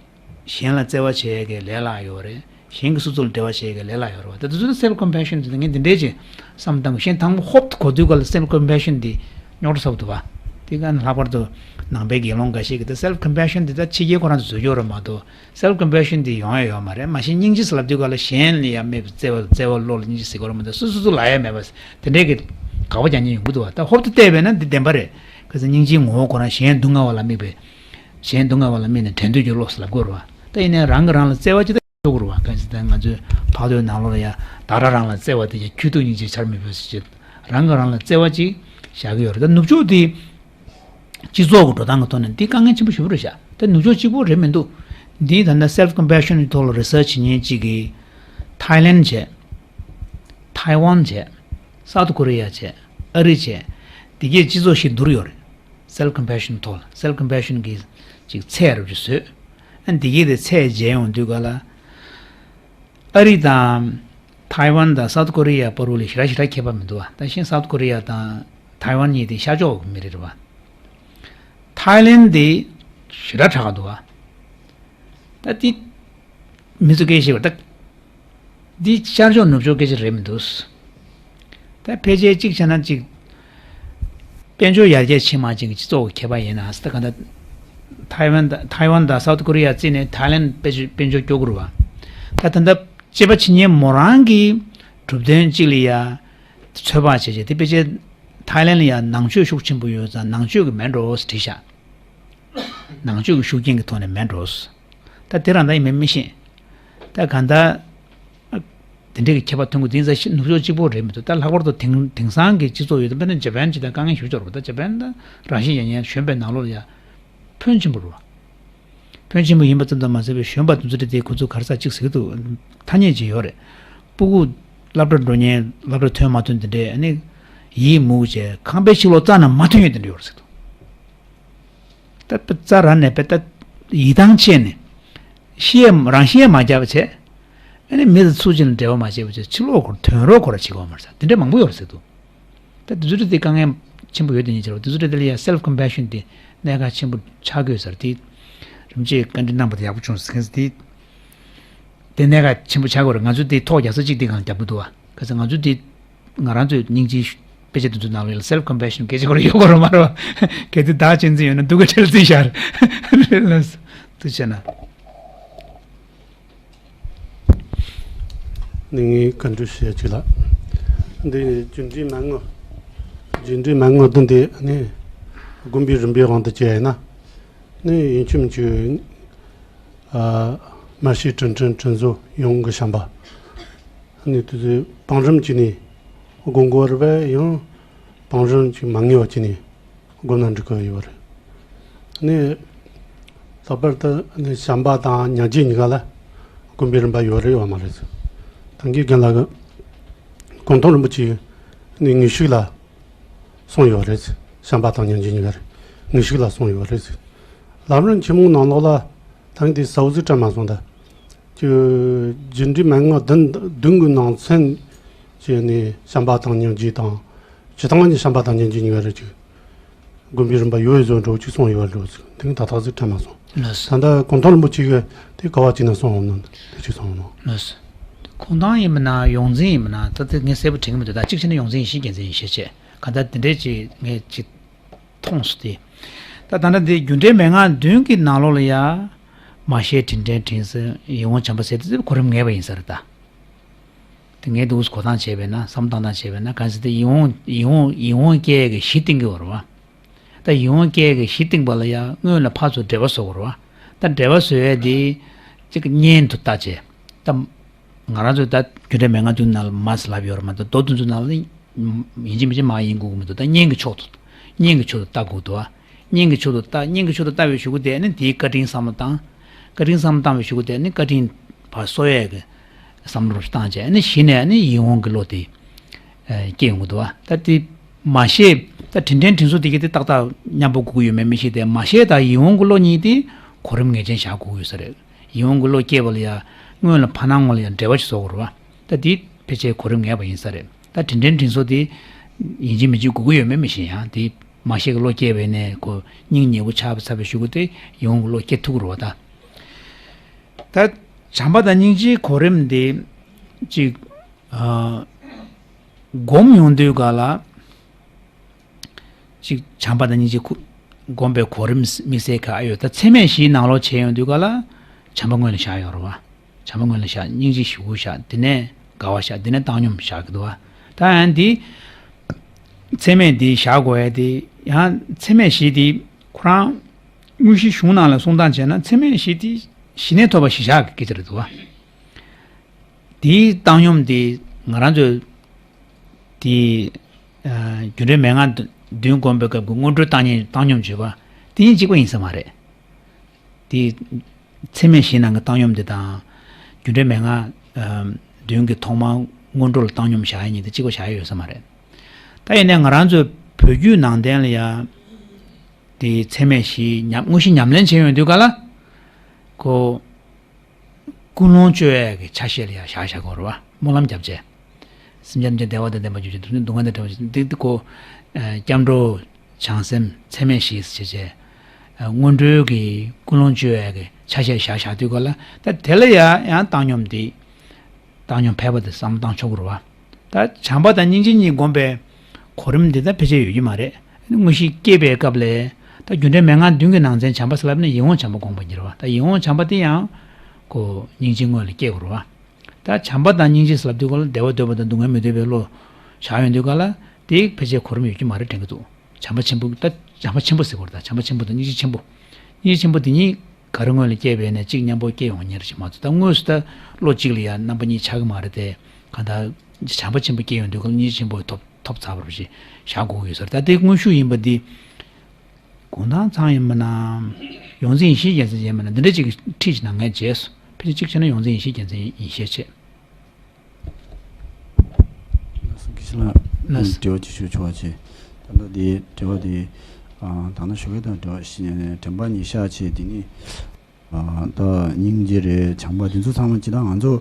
གཞན་ལ་བརྩེ་བ་བྱེད་ཡས་ཀྱི་ལས་སླ་ཡོད་རེད། གཞན་གྱིས་སོ་སོ་ལ་འབྲེལ་བ་བྱེད་ཡས་ཀྱི་ལས་སླ་ཡོད་རེད་བ། ད་དེ་ཚོ་ནི་self compassion ཟེར་ཏེ་ངས་འདི་འདྲའི་ཅིག་བསམ་སྟངས་གཞན་དང་པོ་ཧོབ་ཏེ་གོ་དུས་ག་ལ་self compassion འདི་རྙོག་དྲ་ཚ་པོ་འདུག་བ། དེ་ག་ནི་ལྷག་པར་དུ་ནང་པའི་དགེ་སློང་འགའ་ཞིག་གིས་ད་self compassion འདི་ད་ཕྱི་རྒྱལ་ཁོ་རང་ཚོས་བཟོ་རྒྱུ་རེད་མ་གཏོགས། self compassion དེ་ཡོང་ཡ་ཡོད་མ་རེད། མ་གཞི་སྙིང་རྗེ་ཟེར་ལབ་དུས་ག་ལ་གཞན་ལ་ཡ་མེད་པའི་བརྩེ་བ་བརྩེ་བ་བློ་ལ་སྙིང་རྗེ་ཟེར་གྱི་ཡོད་རེད་མ་གཏོགས་སོ་སོ་སོ་ལ་ཡ་མེད་པ་དེ་འདྲའི་གི་དགག་པ་རྒྱག་མཁན་ཡོང་གི་འདུག་བ། ད་ཧོབ་ཏེ་བལྟས་པས་ན་འདི་བདེན་པ་རེད། ག་ཚོད་སྙིང་རྗེའི་ངོ་བོ་ཁོ་རང་གཞན་སྡུག་བསྔལ་བ་ལ་དམིགས་པའི། གཞན་སྡུག་བསྔལ་བ་ལ་དམིགས་ནས་འགྲན་བསྡུར་གྱི་བློ་ཟེར་ལབ་དགོས་རེད་བ། ད་ཡིན་ནའི་རང་གིས་རང་ལ་བརྩེ་བ་ཅིག་ད་ཆོག་གི་རེད་བ། ག་ཚོད་ད་ང་ཚོའི་བར་དོའི་ནང་ལོགས་ལ་ཡ་བདག་རང་རང་ལ་བརྩེ་བ་དེ་ཡ་ཁྱོད་ཐུག་སྙིང་རྗེ་ཆར་མི་ཕོད་ཟེར་ཅིག་རང་གིས་རང་ལ་བརྩེ་བ་ཅིག་བཞག་གི་ཡོད་རེད། ད་ནུབ་ཕྱོགས་དེ། སྤྱི་ཚོགས་ཀྱི་འགྲོ་སྟངས་ཀྱི་ཐོག་ནས་འདི་དཀའ་ངལ་ཆེན་པོ་ཞེ་པོ་རེད་ཤག་ད་ནུབ་ཕྱོགས་གཅིག་པོ་རེད་མི་འདུག་འདི་ད་ལྟ་self compassion གི་ཐོག་ལ་research བྱེད་མཁན་གཅིག་གིས་Thailand བྱས། Taiwan བྱས། South Korea བྱས། ཨ་རི་བྱས། འདི་གས་སྤྱི་ཚོགས་ཤིག་བསྡུར་ཡོད་རེད། self compassion ཐོག་ལ་self compassion གི་ཅིག་ཚད་རབ་ཅིག་བཟོས། ཨ་འདི་གས་དེ་ཚད་འཇལ་ཡོང་དུས་ག་ལ། ཨ་རི་དང་ཐའེ་ཝན་དང་སའུ་ཐི་ཀོ་རི་ཡ་བར་དུ་ལ་ཞེ་དྲག་ཞེ་དྲག་ཁྱད་པར་མི་འདུག་བ། ད་གཞན་སའུ་ཐི་ཀོ་རི་ཡ་དང་ཐའེ་ཝན་གཉིས་དེ་ཤར་ཕྱོགས་ཀྱི་མི་རིགས་རེད་བ། ཐའི་ལེན་དེ་ཞེ་དྲག་དྲག་ག་འདུག་བ། ད་དེ་མི་ཚོ་སྐད་ཤེས་པ་ད། འདི་ཤར་ཕྱོགས་ནུབ་ཕྱོགས་སྐད་ཆ་རེད་མི་འདུག་ད་ཕལ་ཆེར་གཅིག་བྱས་ན་གཅིག་དཔལ་འབྱོར་ཡར་རྒྱས་ཕྱིན་མ་ཕྱིན་གྱི་སྤྱི་ཚོགས་ཀྱི་ཁྱད་པར་ཡིན་ན་ད་ག་ད། ཐའེ་ཝན་དང་ཐའེ་ཝན་དང་སའུ་ཐི་ཀོ་རི་ཡ་བརྩིས་ནས་ཐའི་ལེན་དཔལ་འབྱོར་དཔལ་འབྱོར་སྐྱོ་གི་རེད་བ། ད་ད་ལྟ་དཔྱད་པ་བྱེད་མཁན་མོ་རང་གི་གྲུབ་དོན་གཅིག་ལ་ཡ་ཚོད་དཔག་བྱས་བྱས་དེ་ཕལ་ཆེར་ཐའི་ལེན་ལ་ཡ་ནང་ཆོས་ཤུགས་ཆེན་པོ་ཡོད་ཙང་ནང་ཆོས་ཀྱི་མེད་འགྲོ་ཟེར་བྲིས་ཤག་ནང་ཆོས་ཀྱི་ཤུགས་རྐྱེན་གྱི་ཐོག་ནས་མེད་འགྲོ་ཟེར། ད་དེ་རང་ད་ཡིན་མིན་མི་ཤེས། ད་གང་ལྟར། དེ་འདྲའི་གི་ཁྱད་པར་ཐོན་གྱི་འདུག་ཡིན་ཙང་ནུབ་ཕྱོགས་གཅིག་པོ་རེད་མི་འདུག་ད་ལྷག་པར་དུ་དེང་དེང་སང་གི་སྤྱི་ཚོགས་ཡོད་དུས་དཔེར་ན་ཇ་པན་ཇི་ལྟར་དཀའ་ངལ་ཞེ་པོ་ཅིག་ཡོད་རེད་པ། ད་ཇ་པན་ད་རང་བཞིན་ཡང་ཡང་གཞོན་པའི་ནང་ལོགས་ལ་ཡང་ཕོན་ཆེན་པོ་རེད་བ། ཕོན་ཆེན་པོ་ཡིན་པ་ཙམ་དུ་མ་ཟད་པའི་གཞོན་པ་དེ་ཚོ་དེ་ཁོ་ཚོ་ག་རེ་ཟེར་གཅིག་ཟེར་གྱི་འདུག་ཐ་སྙད་ཅིག་ཡོད་རེད། སྤུ་གུ་སློབ་གྲྭ་འགྲོ་མཁན་སློབ་གྲྭ་ཐོན་མ་ཐོན་དེ་འདྲས་ཨ་ནི་ཡིད་མུག་བྱས་ཁང་པའི་ཕྱི་ལོགས་རྩ་ནས་མ་ཐོན་ཡོད་དེ་འདྲས་ཡོད་རེད་ཟེར་གྱི་འདུག་ད་རྩ་རང་ནས་པས་ད་ཡིད་ཐང་ཆད་ནས་ཤི་ཡས་རང་ཤི་ཡས་མ་རྒྱབ་བྱས། ཨ་ནི་མི་དང་ཚུགས་ཆེན་འབྲེལ་བ་མ་བྱས་པ་བྱས་ཕྱི་ལོགས་སྐོར་ཐོན་རོགས་སྐོར་བྱེད་དགོས་མ་རེད་ཟེར་དེ་འདྲས་མང་པོ་ཡོད་རེད་ཟེར་གྱི་འདུག་ད་དེ་ཚོ་དེ་དཀའ་ངལ་ཆེན་པོ་ཡོད་དེ་ཉིད་ཆེ་བ་དེ་ཚོ་དེ་ལ་ཡང་self compassion དེ་གནད་འགག་ཆེན་པོ་ཆགས་དགོས་ཟེར་དེ་རིན་པོ་ཆེས་བཀའ་འདྲི་གནང་པ་དེ་ཡག་པོ་བྱུང་ཟེར་མཁན་ཟེར་དེ་དེ་གནད་འགག་ཆེན་པོ་ཆགས་དགོས་རེད། ང་ཚོ་དེ་ཐོག་རྒྱག་ས་གཅིག་དེ་གང་རྒྱབ་ཀྱི་འདུག་བ། ག་ཚོད་ང་ཚོ་དེ་ང་རང་ཚོའི་སྙིང་རྗེའི་དཔེ་ཆ་དེ་ཚོ་ནང་ལ་self compassion སྐད་ཆ་གོ་རེ་ཡོད་གོ་རེ་མ་རེད་བ། གལ་ཏེ་བདག་གཅེས་འཛིན་ཡོད་ན་སྡུག་གི་ཁྲལ་རྩིས་ཤར་རེད་ལ་ཐུགས་ཆེ་ན། ནི་ངས་བཀའ་འདྲི་ཞུ་ཡ་ཅིག་ལ། འདི་རྒྱུ་འབྲས་མན་ངག་རྒྱུ་འབྲས་མན་ངག་བདུན་དེ་ནི་དགོན་པའི་རིམ་པའི་དབང་དུ་བྱས་ཡིན་ན། ནི་ཡིན་གཅིག་མིན་གཅིག་ཨ་མར་ཤེས་དྲིན་དྲན་དྲིན་གཟོ་ཡིད་འོང་གི་བྱམས་པ། ནི་དེ་ཚོའི་བང་རིམ་གཅིག་ནས་སྒོམ་དགོས་རེད་པས་ཡང་བང་རིམ་གཅིག་མ་ངེས་པ་གཅིག་ནས། སྒོམ་ན་འགྲིག་གི་ཡོད་རེད། ནི། ལྷག་པར་དུ་ནི་བྱམས་པ་དང་སྙིང་རྗེ་གཉིས་ཀ་ལ་སྒོམ་པའི་རིམ་པ་ཡོད་རེད་ཡོད་མ་རེད་ཟེར། ད་གིན་རྒན་ལགས་ཀྱིས་གུང་ཐང་རིན་པོ་ཆེ་ནི་དངོས་ཤུགས་ལ་གསུངས་ཡོད་རེད་ཟེར། བྱམས་པ་དང་སྙིང་རྗེ་གཉིས་ཀ་རེད། དངོས་ཤུགས་ལ་གསུངས་ཡོད་རེད་ཟེར། ལམ་རིམ་ཆེན་མོའི་ནང་ལོགས་ལ་ད་གིན་དེ་གསལ་བོ་ཟིག་དྲན་མ་སོང་ད། ཀྱི་རྒྱུ་འབྲས་མན་ངག་བདུན་བདུན་གྱི་ནང་ཚན་བྱས་ནས་བྱམས་པ་དང་སྙིང་རྗེ་དང་། སྤྱིར་བཏང་ནི་བྱམས་པ་དང་སྙིང་རྗེ་གཉིས་ཀ་རེད་ཅིག་སྒོམ་པའི་རིམ་པ་ཡོད་བཟོ་འགྲོ་ཅིག་གསུངས་ཡོད་འགྲོ་ཟིག་དེ་ད་ཐག་ཟིག་དྲན་མ་སོང་། ལགས་སོ། ད་ལྟ་གུང་ཐང་རིན་པོ་ཆེ་གིས་དེ་ག་བ་ཅིག་ན་གསུངས་འོང་ན་དེ་ཅིག་གསུངས་འོང་ན། ལགས་སོ། གུང་ཐང་ཡིན་མིན་ན་ཡོངས་འཛིན་ཡིན་མིན་ན་ད་ལྟ་ངས་གསལ་པོ་དྲན་གྱི་མི་འདུག་ད་གཅིག་བྱས་ན་ཡོངས་འཛིན་ཡིན་ཤེས་རྒྱལ་མཚན་ཡིན་ཤེས་བྱས་ག་ད་དེ་འདྲས་ཅིག་ངས་ཅིག་མཐོང་སོང་སྟེ། ད་ད་ལྟ་འདི་རྒྱུ་འབྲས་མན་ངག་བདུན་གྱི་ནང་ལོགས་ལ་ཡ། མར་ཤེས་དྲིན་དྲན་དྲིན་གཟོ་ཡིད་འོང་བྱམས་པ་ཟེར་དུས་གོ་རིམ་ངེས་པ་ཡིན་ས་རེད་ད། དེ་ངས་འདུག་གོ་སྟངས་བྱས་པས་ན་བསམ་བློ་བཏང་སྟངས་བྱས་པས་ན་གང་ཟེར་ཏེ་ཡིད་འོང་ཡིད་འོང་ཡིད་འོང་སྐྱེ་ཡས་ཀྱི་གཞི་བཏིང་གི་ཡོད་རེད་བ། ད་ཡིད་འོང་སྐྱེ་ཡས་ཀྱི་གཞི་བཏིང་པ་ལ་ཡ་སྔོན་ལ་ཕར་ཚུར་འབྲེལ་བ་བཟོ་དགོས་རེད་བ། ད་འབྲེལ་བ་བཟོ་ཡས་དེ་གཅིག་གཉེན་དུ་བལྟ་བྱས། ད། ང་རང་ཚོས་ད་རྒྱུ་འབྲས་མན་ངག་བདུན་ནང་ལ་མར་ལབ་ཡོད་རེད་མ་གཏོགས་མདོ་དོན་ཚོ་ནང་ལ་ཡིན་གཅིག་མིན་གཅིག་མར་ཡིན་དགོས་ཀྱི་མི་འདུག་ད་གཉེན་གྱི་ཕྱོགས་སུ། གཉེན་གྱི་ཕྱོགས་སུ་ལྟ་དགོས་འདུག་ཨ། གཉེན་གྱི་ཕྱོགས་སུ་ལྟ་གཉེན་གྱི་ཕྱོགས་སུ་ལྟ་བའི་གཞུག་གུ་དེ་ནི་དེའི་བཀའ་དྲིན་བསམ་བློ་བཏང་། བཀའ་དྲིན་བསམ་བློ་བཏང་བའི་གཞུག་གུ་དེ་ནི་བཀའ་དྲིན་ཕར་གསོ་ཡས་ཀྱི་བསམ་བློ་རུ་བཏང་བྱས་ནི་གཞི་ནས་ནི་ཡིད་འོང་གི་བློ་དེ་སྐྱེ་ཡོང་གི་འདུག་ཨ། ད་དེ་མ་ཤེས་ད་དྲིན་དྲན་དྲིན་གཟོ་དེ་གི་དེ་ཏག་ཏག་མཉམ་པོ་དགོས་ཀྱི་ཡོད་མེད་མི་ཤེས་ཏེ་མ་ཤེས་ད་ཡིད་འོང་གི་བློ་གཉིས་དེ་གོ་རིམ་ངེས་ཅན་བཞག་དགོས་ཀྱི་ཡོད་ས་རེད། ཡིད་འོང་གི་བློ་སྐྱེས་པ་ལ་ཡང་སྔོན་ལ་ཕར་སྣང་ངོ་ལ་ཡང་འབྲེལ་བ་ཞིག་བཟོ་དགོས་རེད་བ། ད་དེ་ཕལ་ཆེར་གོ་རིམ་ངེས་པ་ཡིན་ས་རེད། ད་དྲིན་དྲན་དྲིན་གཟོ་དེ་ཡིན་གཅིག་མིན་གཅིག་དགོས་ཀྱི་ཡོད་མེད་མི་ཤེས་ཡང་དེ་མ་ཤེས་ཀྱི་བློ་སྐྱེས་པས་ནས་ཁོ་སྙིང་ཉེ་བོ་ཆགས་པ་ཚར་བའི་གཞུག་གུ་དེ་ཡིད་འོང་གི་བློ་སྐྱེ་ཐུབ་ཀྱི་རེད་བ་ད། ད་བྱམས་པ་དང་སྙིང་རྗེའི་གོ་རིམ་དེ་གཅིག་ཨ་སྒོམ་ཡོང་དུས་ག་ལ། གཅིག་བྱམས་པ་དང་སྙིང་རྗེ་ཁུ་སྒོམ་པའི་གོ་རིམ་དམིགས་བསལ་ག་ཡོད་ད་ཚད་མེད་བཞིའི་ནང་ལོགས་བྱས་ཡོང་དུས་ག་ལ་བྱམས་པ་སྔོན་ལ་བཞག་ཡོད་རེད་བ། བྱམས་པ་སྔོན་ལ་བཞག་སྙིང་རྗེ་གཞུག་གུ་བཞག་དེ་ནས་དགའ་བ་བཞག་དེ་ནས་བཏང་སྙོམས་བཞག་གི་འདུག་བ། ད་ཡང་འདི་ཚད་མེད་འདི་བཞག་དགོས་ཡ་དེ་ཡང་ཚད་མེད་བཞི་དེ་ཁོ་རང་དངོས་གཞི་གཞུང་ནང་ལ་གསུང་སྟངས་བྱས་ན་ཚད་མེད་བཞི་དེ་གཞི་ནས་ཐོབ་པ་གཞི་བཞག་གི་སྐད་ཆ་རེད་འདུག་བ། དེའི་བཏང་སྙོམས་དེ་ང་རང་ཚོས་དེ་ཨ་རྒྱུ་འབྲས་མན་ངག་བདུན་སྒོམ་པའི་སྐབས་ཀྱི་སྔོན་འགྲོའི་བཏང་སྙོམས་བཏང་སྙོམས་བརྗོད་པ་དེ་གཉིས་གཅིག་པ་ཡིན་ས་མ་རེད། དེ་ཚད་མེད་བཞིའི་ནང་གི་བཏང་སྙོམས་དེ་དང་རྒྱུ་འབྲས་མན་ངག་ཨ་བདུན་གྱི་ཐོག་མར་སྔོན་འགྲོ་ལ་བཏང་སྙོམས་བཞག་ཡ་གཉིས་དེ་གཅིག་པ་བཞག་ཡ་ཡོད་ས་མ་རེད། ད་ཡིན་ནའི་ང་རང་ཚོའི་བོད་བརྒྱུད་ནང་བསྟན་ལ་ཡ་དེ་ཚད་མེད་བཞི་ཉམས་དངོས་གཞི་ཉམས་ལེན་བྱེད་ཡོང་དུས་ག་ལ་ཁོ། ཀུན་སློང་བཅོས་ཡས་ཀྱི་ཆ་ཤས་ལ་ཡང་བཞག་བཞག་དགོས་རེད་བ། སྨོན་ལམ་བརྒྱབ་བྱས། སེམས་ཅན་ཐམས་ཅད་བདེ་བ་དང་ལྡན་པར་གྱུར་ཅིག་སྡུག་བསྔལ་དང་བྲལ་བ་ཅིག་འདི་འདི་ཀོ། སྐྱབས་འགྲོ་བྱང་སེམས་ཚད་མེད་བཞི་ཞེས་བྱས། སྔོན་འགྲོའི་གི་ཀུན་སློང་བཅོས་ཡས་ཀྱི་ཆ་ཤས་བཞག་བཞག་དུས་ག་ལ་ད་དེ་ལ་ཡང་ཡང་བཏང་སྙོམས་འདི། བཏང་སྙོམས་ཕལ་པ་དེ་བསམ་བློ་བཏང་ཆོག་གི་རེད་བ། ད་བྱམས་པ་དང་སྙིང་རྗེ་གཉིས་བསྒོམ་པའི་གོ་རིམ་འདི་ད་ཕལ་ཆེར་ཡོད་ཀྱི་མ་རེད། དངོས་གཞི་སྐྱེས་པའི་སྐབས་ལས་ད་རྒྱུ་འབྲས་མན་ངག་བདུན་གྱི་ནང་ཚན་བྱམས་པ་ཟེར་ལབ་ན་ཡིད་འོང་བྱམས་པ་སྒོམ་པ་གཉེར་བ་ད་ཡིད་འོང་བྱམས་པ་དེ་ཡང་ཁོ་སྙིང་རྗེ་དངོས་ལ་སྐྱེ་དགོས་རེད་བ། ད་བྱམས་པ་དང་སྙིང་རྗེ་ཟེར་ལབ་དུས་ག་ལ་བདེ་བ་འདོད་པ་དང་སྡུག་བསྔལ་མི་འདོད་པའི་བློ་བཞག་ཡོང་དུས་ག་ལ་དེ་ཕལ་ཆེར་གོ་རིམ་ཡོད་ཀྱི་མ་རེད་དྲན་གྱི་འདུག་བྱམས་པ་ཆེན་པོ་ད་བྱམས་པ་ཆེན་པོ་ཟེར་དགོས་རེད་ད་བྱམས་པ་ཆེན་པོ་དང་སྙིང་རྗེ་ཆེན་པོ། སྙིང་རྗེ་ཆེན་པོ་དེ་གཉིས། ག་རེ་སྔོན་ལ་སྐྱེས་པས་ནས་གཅིག་མཉམ་པོ་སྐྱེ་ཡོང་མཁན་རེད་ཅེས་མ་གཏོགས་ད་དངོས་སུ་ད་བློ་གཅིག་ལ་ཡང་རྣམ་པ་གཉིས་ཆགས་ཀྱི་མ་རེད་དེ། གང་ལྟར་བྱམས་པ་ཆེན་པོ་སྐྱེ་ཡོང་དུས་ཀ་ལ་སྙིང་རྗེ་ཆེན་པོ་ཐོབ་ཐོབ་ཚར་བ་རེད་ཅེས་བཞག་དགོས་ཀྱི་ཡོད་ས་རེད། ད་དེ་དངོས་ཤུགས་ཡིན་པ་འདི་ གུང་ཐང་ཚང་ཡིན་མིན་ན། ཡོངས་འཛིན་ཡེ་ཤེས་རྒྱལ་མཚན་ཡིན་མིན་ན། འདི་འདྲ་ཅིག་ཁྲིད་ཅིག་གནང་མཁན་བྱས་སོང་། ཕལ་ཆེར་གཅིག་བྱས་ན་ཡོངས་འཛིན་ཡེ་ཤེས་རྒྱལ་མཚན་ཡིན་ཤས་ཆེ། ལགས་སོ། དགེ་བཤེས་ལགས། ལགས་སོ། དྲི་བ་ཅིག་ཞུ་ཆོག་པ་བྱས། ད་ལྟ་འདི་དྲི་བ་འདི། ཨ། ད་ནང་ཞུ་མཁན་དང་འདྲ་བ་ཞིག་དྲན་པ་ཉེར་བཞག་བྱས། འདི་ནི། ཨ། ད་སྙིང་རྗེ་རེད། བྱམས་པ་འདི་ཚོ་ཚང་མ་ཇི་ལྟར་ང་ཚོ་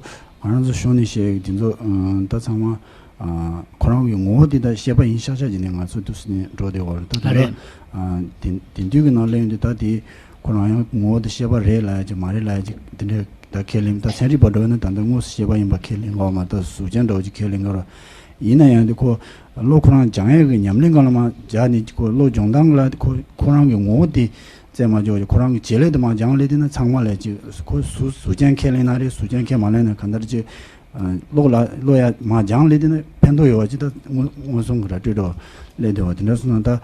ང་རང་ཚོ་གཞུང་ནས་བཤད་འདི་ཚོ། ཨ། ད་ཚང་མ། ཨ། ཁོ་རང་གི་ངོ་བོ་འདི་ད་ཤེས་པ་ཡིན་ཤག་ཤག་བྱས་ནས་ང་ཚོ་འདུག་སེ་ནས་འགྲོ་བསྡད་ཡོད་རེད། ད་ད་ལྟ། ཨ། རེད། དེང་དེང་དུས་ཀྱི་ནང་སླེབས་ཡོང་དུས། ད་དེ་ཁོ་རང་ཡང་ངོ་བོ་དེ་ཤེས་པ་རེད་ལབ་ཡ་ཅིག་མ་རེད་ལབ་ཡ་ཅིག་དེ་འདྲའི་ད་ཁས་ལེན། ད་ཚན་རིག་པ་འདྲ་བོ་ཡིན་ན་ད་ལྟ་དངོས་སུ་ཤེས་པ་ཡིན་པ་ཁས་ལེན་གྱི་ཡོད་མ་གཏོགས། གཟུགས་ཅན་འདྲ་བོ་ཅིག་ཁས་ལེན་གྱི་ཡོད་རེད། ཡིན་ན་ཡང་དེ་ཁོ་བློ་ཁོ་རང་སྦྱང་ཡས་ཀྱི་ཉམས་ལེན་སྒང་ལ་མར་སྦྱར་ནས། ཁོ་བློ་སྦྱོང་སྟངས་ལ་ཁོ་ཁོ་རང་གི་ངོ་བོ་དེ་བཙལ་མ་འཇོག་ཅིག་ཁོ་རང་གི་བྱེད་ལས་དེ་མར་སྦྱང་སླེབས་དུས་ན། ཚང་མ་ལ་ཅིག་ཁོ་གཟུགས་གཟུགས་ཅན་ཁས་ལེན་ན་རེད། གཟུགས་ཅན་ཁས་མ་ལེན་ན་གང་ལྟར་ཅིག་ཨ། ཀློག་ལ་ཀློག་ཡ་མར་སྦྱངས་སླེབས་དུས་ན་ཕན་ཐོགས་ཡོད་པ་ཅིག་ད་མངོན་མངོན་སུམ་གྱི་ར་སྤྲོད་འདྲ་བ་སླེབས་བསྡད་པ་དེ་འདྲ་སོང་ཙང་། ད་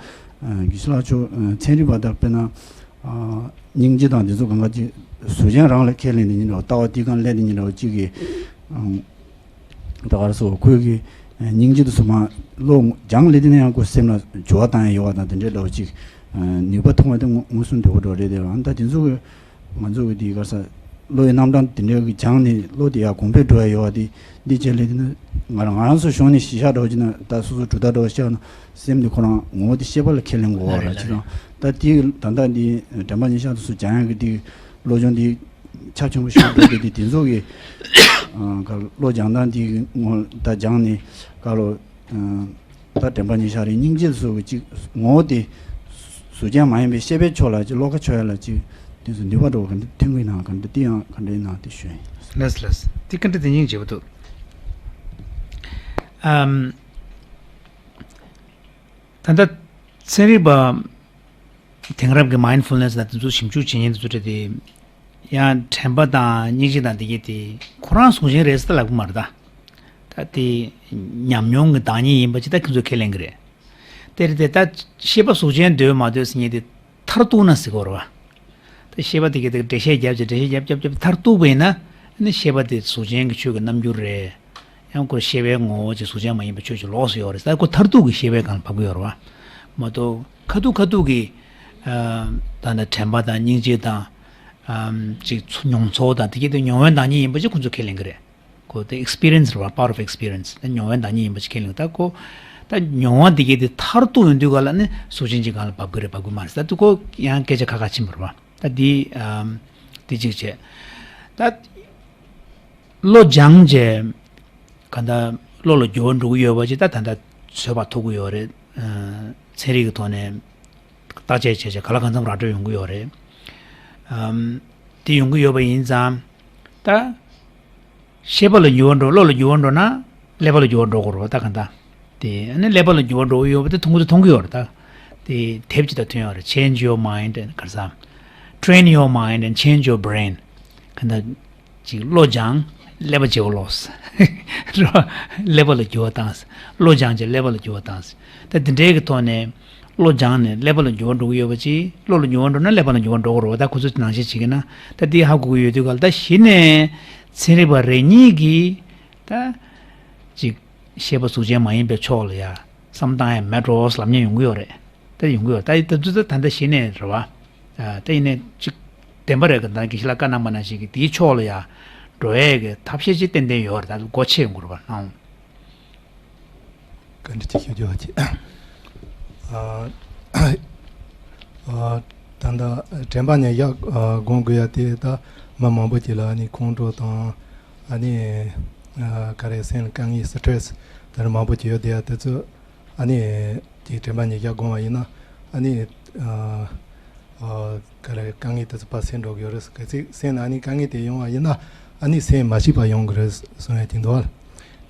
ཨ། དགེ་བཤེས་ལགས་ཁྱོད། ཨ། ཚན་རིག་པ་དག་དཔེར་ན། ཨ། སྙིང་རྗེ་དང་འདི་ཚོ་གང་ག་ཅིག་གཟུགས་ཅན་རང་ལ་ཁས་ལེན་དེ་ཉིད་འདྲ་བ། ལྟ་བ་དེ་གང་སླེབས་དེ་ཉིད་འདྲ་བ་ཅིག་གིས། ཨ། ད་ག་རེ་ཟེར། ཁོས་གི་སྙིང་རྗེ་དེ་ཚོ་མར་ཀློག་སྦྱངས་སླེབས་དུས་ན་ཡང་ཁོ་སེམས་ལ་འགྱུར་བ་བཏང་ཡ་ཡོད་པ་དང་དེ་འདྲའི་འདྲ་བ་ཅིག་ཨ། ནུས་པ་ཐོན་པ་དེ་མངོན་མངོན་སུམ་དོད་པོ་འདྲ་བ་རེད་དེ། ཨ། ད་དེ་ཚོ་གི་ང་ཚོ་གི་དེའི་ག་རེ་ཟེར། བློ་ཡི་རྣམ་གྲངས་དེ་འདྲའི་གི་སྦྱངས་ནས་བློ་དེ་ཡར་གོང་འཕེལ་འགྲོ་ཡ་ཡོད་པ་དེ། འདི་བྱས་ལས་དེ་ནི་ང་རང་ང་རང་ཚོ་གཞུང་ནས་གཞི་བཞག་འདྲ་བོ་ཅིག་ན། ད་སོ་སོ་གྲུབ་མཐའ་འདྲ་བོ་བཤད་ན། སེམས་དེ་ཁོ་རང་ངོ་བོ་དེ་ཤེས་པ་ལ་ཁས་ལེན་དགོས་པ་རེད། ལགས་རེད། ཅི་ལགས་རེད། དང་། ད་དེ་ད་ལྟ་འདི་དྲན་པ་ཉེར་བཞག་དེ་ཚོ་སྦྱང་ཡ་གི་དེ་བློ་སྦྱོང་དེ་ཁྱབ་ཆེན་པོ་ཞིག་འགྲོ་གི་དེ། དེ་ཚོ་གི། ཨ། ག་བློ་སྦྱང་སྟངས་དེ་ངོ་ད་སྦྱངས་ནས་ག་ལོ། ཨ། ད་དྲན་པ་ཉེར་བཞག་རེད། སྙིང་རྗེ་སོགས་ཀྱི་ཅིག་ངོ་བོ་དེ་གཟུགས་ཅན་མ་ཡིན་པའི་ཤེས་པའི་ཕྱོགས་ལ་ཅིག་བློ་ཁ་ཕྱོགས་ཡ་ལ་ཅིག་དེ་ཚོ་ནུས་པ་འདྲ་བོ་ག་འདྲ་ཐོན་གྱི་ཡིན་ན། ག་འདྲ་དེ་ཡང་ག་འདྲ་ཡིན་ན་དེ་ཞུ་ཡིན། ལགས་ལགས། དེ་ག་འདྲ་དེ་སྙིང་རྗེ་པོ་འདུག་ཨམ། ད་ལྟ་ཚན་རིག་པ་དེང་རབས་ཀྱི་མའིན་ཌ་ཕུལ་ནེ་སི་དང་དེ་ཚོ་ཞིབ་འཇུག་བྱེད་མཁན་དེ་ཚོ་འདྲ་དེ། ཡང་དྲན་པ་དང་སྙིང་རྗེ་དང་དེ་གྱད་དེ་ཁོ་རང་གཟུགས་ཅན་རེད་ཟེར་ལབ་ཀྱི་མ་རེད་ད། ད་དེ་ཉམས་མྱོང་གི་བདག་ཉིད་ཡིན་པ་ཅིག་ད་ཁྱེད་ཚོས་ཁས་ལེན་གྱི་རེད། དེ་རེད་དེ། ད་ཤེས་པ་གཟུགས་ཅན་འདོད་མ་འདོད་ཟེར་མཁན་དེ་མཐར་གཏུགས་ན་ཟེར་གྱི་ཡོད་རེད་བ། ད་ཤེས་པ་དེ་གྱད་དེ་འགྲེལ་བཤད་རྒྱབ་བྱས། འགྲེལ་བཤད་རྒྱབ་རྒྱབ་རྒྱབ་མཐར་གཏུགས་པ་ཡིན་ན། ཨ་ནི་ཤེས་པ་དེ་གཟུགས་ཅན་གྱི་ཆོས་ཀྱི་རྣམ་འགྱུར་རེད། ཡང་ཁོ་ཤེས་པའི་ངོ་བོ་ཅིག་གཟུགས་ཅན་མ་ཡིན་པའི་ཆོས་ཅིག་ལོགས་སུ་ཡོད་རེད་ཟེར། ཁོ་མཐར་ཐུག་གི་ཤེས་པའི་སྒང་ལ་བབས་ཀྱི་ཡོད་རེད་བ། མ་གཏོགས་ཁ་ཐུག་ཁ་ཐུག་གི། ཨ། ད་ནི་དྲན་པ་དང་སྙིང་རྗེ་དང་། ཨམ། ཅིག་ཚོ་མྱོང་ཚོར་དང་དེ་གྱད་དེ་མྱོང་བའི་བདག་ཉིད་ཡིན་པ་ཅིག་ཁོ་ཚོས་ཁས་ལེན་གྱི་རེད། ཁོ་དེ་ཨེག་སི་པི་རི་ཡན་སི་རེད་བ། པ་ཝར་ཨོཕ་ཨེག་སི་པི་རི་ཡན་སི། དེ་མྱོང་བའི་བདག་ཉིད་ཡིན་པ་ཅིག་ཁས་ལེན། ད་ཁོ་ད་མྱོང་བ་དེ་གྱད་དེ་མཐར་ཐུག་ཡོང་དུས་ག་ལ་ནི་གཟུགས་ཅན་གྱི་སྒང་ལ་བབས་ཀྱི་རེད་བབས་ཀྱི་མ་རེད་ཟེར། ད་དེ་ཁོ་ཡང་སྐད་ཆ་ཁ་ཁ་ཕྱིན་པ་རེད་བ། ད་དེ། ཨམ། དེ་གཅིག་བྱས། ད། བློ་སྦྱངས་བྱས། གང་ལྟར་བློ་ལ་འགྱུར་བ་འགྲོ་གི་ཡོད་པ་ཅིག་ད་ད་ལྟ་ཚོད་དཔག་ཐུབ་ཀྱི་ཡོད་རེད། ཨ། ཚན་རིག་གི་ཐོག་ནས་བརྟག་དཔྱད་བྱས་བྱས་གང་ལ་གང་འཚམ་ར་སྤྲོད་ཡོང་གི་ཡོད་རེད། ཨམ། དེ་ཡོང་གི་ཡོད་པ་ཡིན་ཙང་། ད་ཤེས་པ་ལ་འགྱུར་བ་འགྲོ། བློ་ལ་འགྱུར་བ་འགྲོ་ན་ཀླད་པ་ལ་འགྱུར་བ་འགྲོ་དགོས་རེད་བ། ད་གང་ལྟར་དེ་ཨ་ནི་ཀླད་པ་ལ་འགྱུར་བ་འགྲོ་གི་ཡོད་པ་དེ་མཐོང་གི་མཐོང་གི་ཡོད་རེད། ད་དེ་དེབ་ཅིག་ད་ཐོན་ཡོད་རེད། Change your mind and ག་རེ་ཟེར། Train your mind and change your brain. གང་ལྟར། ཅིག་བློ་སྦྱང་། ཀླད་པ་བརྗེ་བོ་ལོག་ཟེར། རེད་བ། ཀླད་པ་ལ་འགྱུར་བ་བཏང་ཟེར། བློ་སྦྱངས་བྱས་ཀླད་པ་ལ་འགྱུར་བ་བཏང་ཟེར། ད་དེ་འདྲའི་གི་ཐོག་ནས་བློ་སྦྱངས་ནས་ཀླད་པ་ལ་འགྱུར་བ་འགྲོ་གི་ཡོད་པ་ཅིག་བློ་ལ་འགྱུར་བ་འགྲོ་ན་ཀླད་པ་ལ་འགྱུར་བ་འགྲོ་གི་རེད་བ། ད་ཁོ་ཚོས་ནང་བཤད་བྱེད་ཀྱི་ན། ད་དེ་ཧ་གོ་གི་ཡོད་དུས་ག་ལ། ད་གཞི་ནས་ཚན་རིག་པ་རེ་གཉིས་ཀྱིས་ད་ཅིག་ཤེས་པ་གཟུགས་ཅན་མ་ཡིན་པའི་ཕྱོགས་ལ་ཡ་བསམ་བཏང་ཡ་མེད་འགྲོ་ལབ་མཁན་ཡོང་གི་ཡོད་རེད། ད་ཡོང་གི་ཡོད། ད་ད་དུང་ད་ད་ལྟ་གཞི་ནས་རེད་བ། ཨ། ད་ཡིན་ནའི་ཅིག་བདེན་པ་རེད། ག་ད་དགེ་བཤེས་ལགས་བཀའ་གནང་པ་ནང་བཞིན་གྱི་དེའི་ཕྱོགས་ལ་ཡ་འགྲོ་ཡས་ཀྱི་ཐབས་ཤེས་ཅིག་ཏན་ཏན་ཡོད་རེད། ད་སྒོ་ཕྱེ་ཡོང་གི་རེད་བ། ཨང་། བཀའ་འདྲི་ཅིག་ཞུ་རྒྱུ་བ་ཅིག་ཨ། ཨ། ད་ལྟ་དྲན་པ་ཉེར་བཞག་ཨ། སྒོམ་དགོས་ཡ་དེ་ད་མི་མང་པོ་ཅིག་ལ་ཨ་ནི་ཁོང་ཁྲོ་དང་། ཨ་ནི། ཨ། ག་རེ། སེམས་ལ་དཀའ་ངལ། སི་ཊེ་རེ་སི་དེ་འདྲ་མང་པོ་ཅིག་ཡོད་དེ། ཡ་དེ་ཚོ་ཨ་ནི་དེ་དྲན་པ་ཉེར་བཞག་སྒོམ་པ་ཡིན་ན། ཨ་ནི། ཨ། ཨ། ག་རེ། དཀའ་ངལ་དེ་ཚོ་ཕར་སེལ་འགྲོ་གི་ཡོད་རེད། གལ་སྲིད་སེམས་ལ་ཨ་ནི་དཀའ་ངལ་དེ་ཡོང་བ་ཡིན་ན། ཨ་ནི་སེམས་མ་སྐྱིད་པ་ཡོང་གི་རེད་གསུང་ཡ་དེ་འདུག་བ།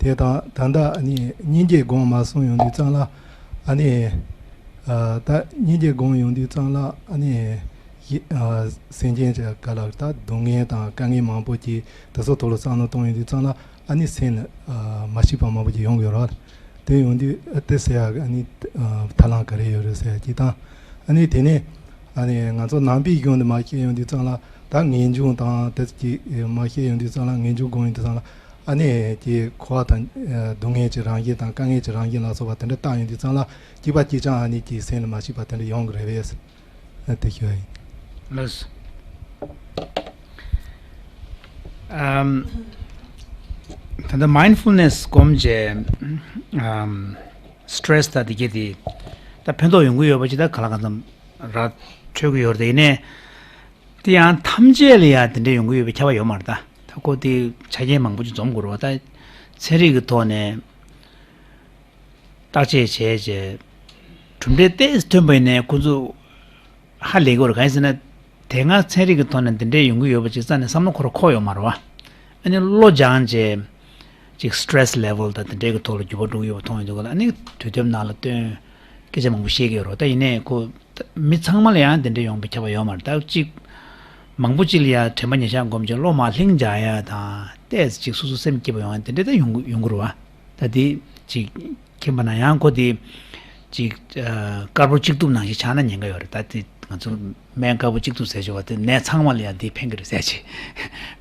དེ་དང་ད་ལྟ་ཨ་ནི་སྙིང་རྗེ་སྒོམ་མ་སོང་ཡོང་དུས་ཙང་ལ། ཨ་ནི། ཨ། ད་སྙིང་རྗེ་སྒོམ་ཡོང་དུས་ཙང་ལ། ཨ་ནི། ཡི། ཨ། སེམས་ཅན་གྱི་ག་ལ་ད་སྡུག་བསྔལ་དང་དཀའ་ངལ་མང་པོ་ཅིག་དེ་ཚོ་ཐོག་ལ་བསམ་བློ་གཏོང་ཡོང་དུས་ཙང་ལ། ཨ་ནི་སེམས་ལ། ཨ། མ་སྐྱིད་པ་མང་པོ་ཅིག་ཡོང་གི་ཡོད་རེད། དེ་ཡོང་དུས་དེ་སེལ་ཡ་གི་ཨ་ནི། ཨ། ཐབས་ལམ་ག་རེ་ཡོད་རེད་ཟེར་ཡ་གཅིག་དང་། ཨ་ནི་དེ་ནས་ཨ་ནི་ང་ཚོ་ནང་པའི་གཞུང་དུ་མར་བཤད་ཡོང་དུས་ཙང་ལ། ད་ངེས་འབྱུང་དང་དེ་ཚོ་གཅིག་མར་བཤད་ཡོང་དུས་ཙང་ལ། ངེས་འབྱུང་སྒོམ་ཡོང་དུས་ཙང་ལ། ཨ་ནི་ཀྱི་འཁོར་བ་དང་། ཨ། སྡུག་བསྔལ་གྱི་རང་བཞིན་དང་དཀའ་ངལ་གྱི་རང་བཞིན་ལ་སོགས་པ་དེ་འདྲ་བརྟགས་ཡོང་དུས་ཙང་ལ། གཅིག་པ་གཅིག་རྐྱང་ཨ་ནི་ཀྱི་སེམས་ལ་མ་སྐྱིད་པ་དེ་འདྲ་ཡོང་གི་རེད་པས། ད་དེ་ཞུ་ཡ་ཡིན། ལགས་སོ། ཨམ། ད་ལྟ་མའིན་ཌ་ཕུལ་ནེ་སི་སྒོམ་བྱས། ཨམ། སི་ཊེ་རེ་སི་དང་དེ་གྱད་དེ་ད་ཕན་ཐོགས་ཡོང་གི་ཡོད་པ་ཅིག་ད་ག་ལ་གང་འཚམ་ར་འཕྲོད་ཀྱི་ཡོད་རེད། དེ་ཡིན་ནའི་དེ་ཡང་ཐམས་ཅད་ལ་ཡང་དེ་འདྲ་ཡོང་གི་ཡོད་པའི་ཁྱབ་པ་ཡོད་མ་རེད། ད་ད་ཁོ་དེ་ཆ་རྐྱེན་མང་པོ་ཅིག་འཛོམས་དགོས་རེད་པ། ད་ཚན་རིག་གི་ཐོག་ནས་བརྟག་དཔྱད་བྱས་རྗེས་གྲུབ་འབྲས་ཏོག་ཙམ་ཐོན་པ་ཡིན་ནའི་ཁོ་ཚོ་ཧ་ལས་ཀྱི་ཡོད་རེད། གང་ཡིན་ཟེར་ན་དེ་སྔ་ཚན་རིག་གི་ཐོག་ནས་འདི་འདྲས་ཡོང་གི་ཡོད་པ་ཅིག་རྩ་ནས་བསམ་བློ་འཁོར་འཁོར་ཡོད་མ་རེད་པ། ཨ་ནི་བློ་སྦྱངས་རྗེས་ཅིག་སི་ཊེ་རེ་སི་ལེ་ཝལ་དང་དེ་འདྲས་ཀྱི་ཐོག་ལ་འགྱུར་བ་འགྲོ་གི་ཡོད་པ་མཐོང་ཡོང་དུས་ག་ལ་ཨ་ནི་དུས་དེབ་ནང་ལ་བཏོན་སྐད་ཆ་མང་པོ་བཤད་ཀྱི་ཡོད་རེད། ད་ཡིན་ནའི་ཁོ་མི་ཚང་མ་ལ་ཡང་དེ་འདྲས་ཡོང་པའི་ཁྱབ་པ་ཡོད་མ་རེད། ད་ཅིག་མང་པོ་ཅིག་ལ་ཡང་དྲན་པ་ཉེར་བཞག་སྒོམ་བྱས་བློ་མར་ལྷིང་འཇགས་ཡ་དང་ཏོག་ཙམ་ཅིག་སོ་སོ་སེམས་སྐྱིད་པོ་ཡོང་ཡ་དེ་འདྲས་ད་ཡོང་གི་ཡོང་གི་རེད་པ། ད་དེ་ཅིག་མཁྱེན་པ་ན་ཡང་ཁོ་དེ་ཅིག་ཨ། དཀར་པོ་གཅིག་སྡུག་ནང་བཞིན་ཆགས་ན་ཉེན་ཁ་ཡོད་རེད། ད་དེ་ང་ཚོ་སྨན་དཀར་པོ་གཅིག་སྡུག་ཟེར་ཆོག་པ་དེ་ནད་ཚང་མ་ལ་ཡང་དེ་ཕན་གྱི་རེད་ཟེར་ཅིག་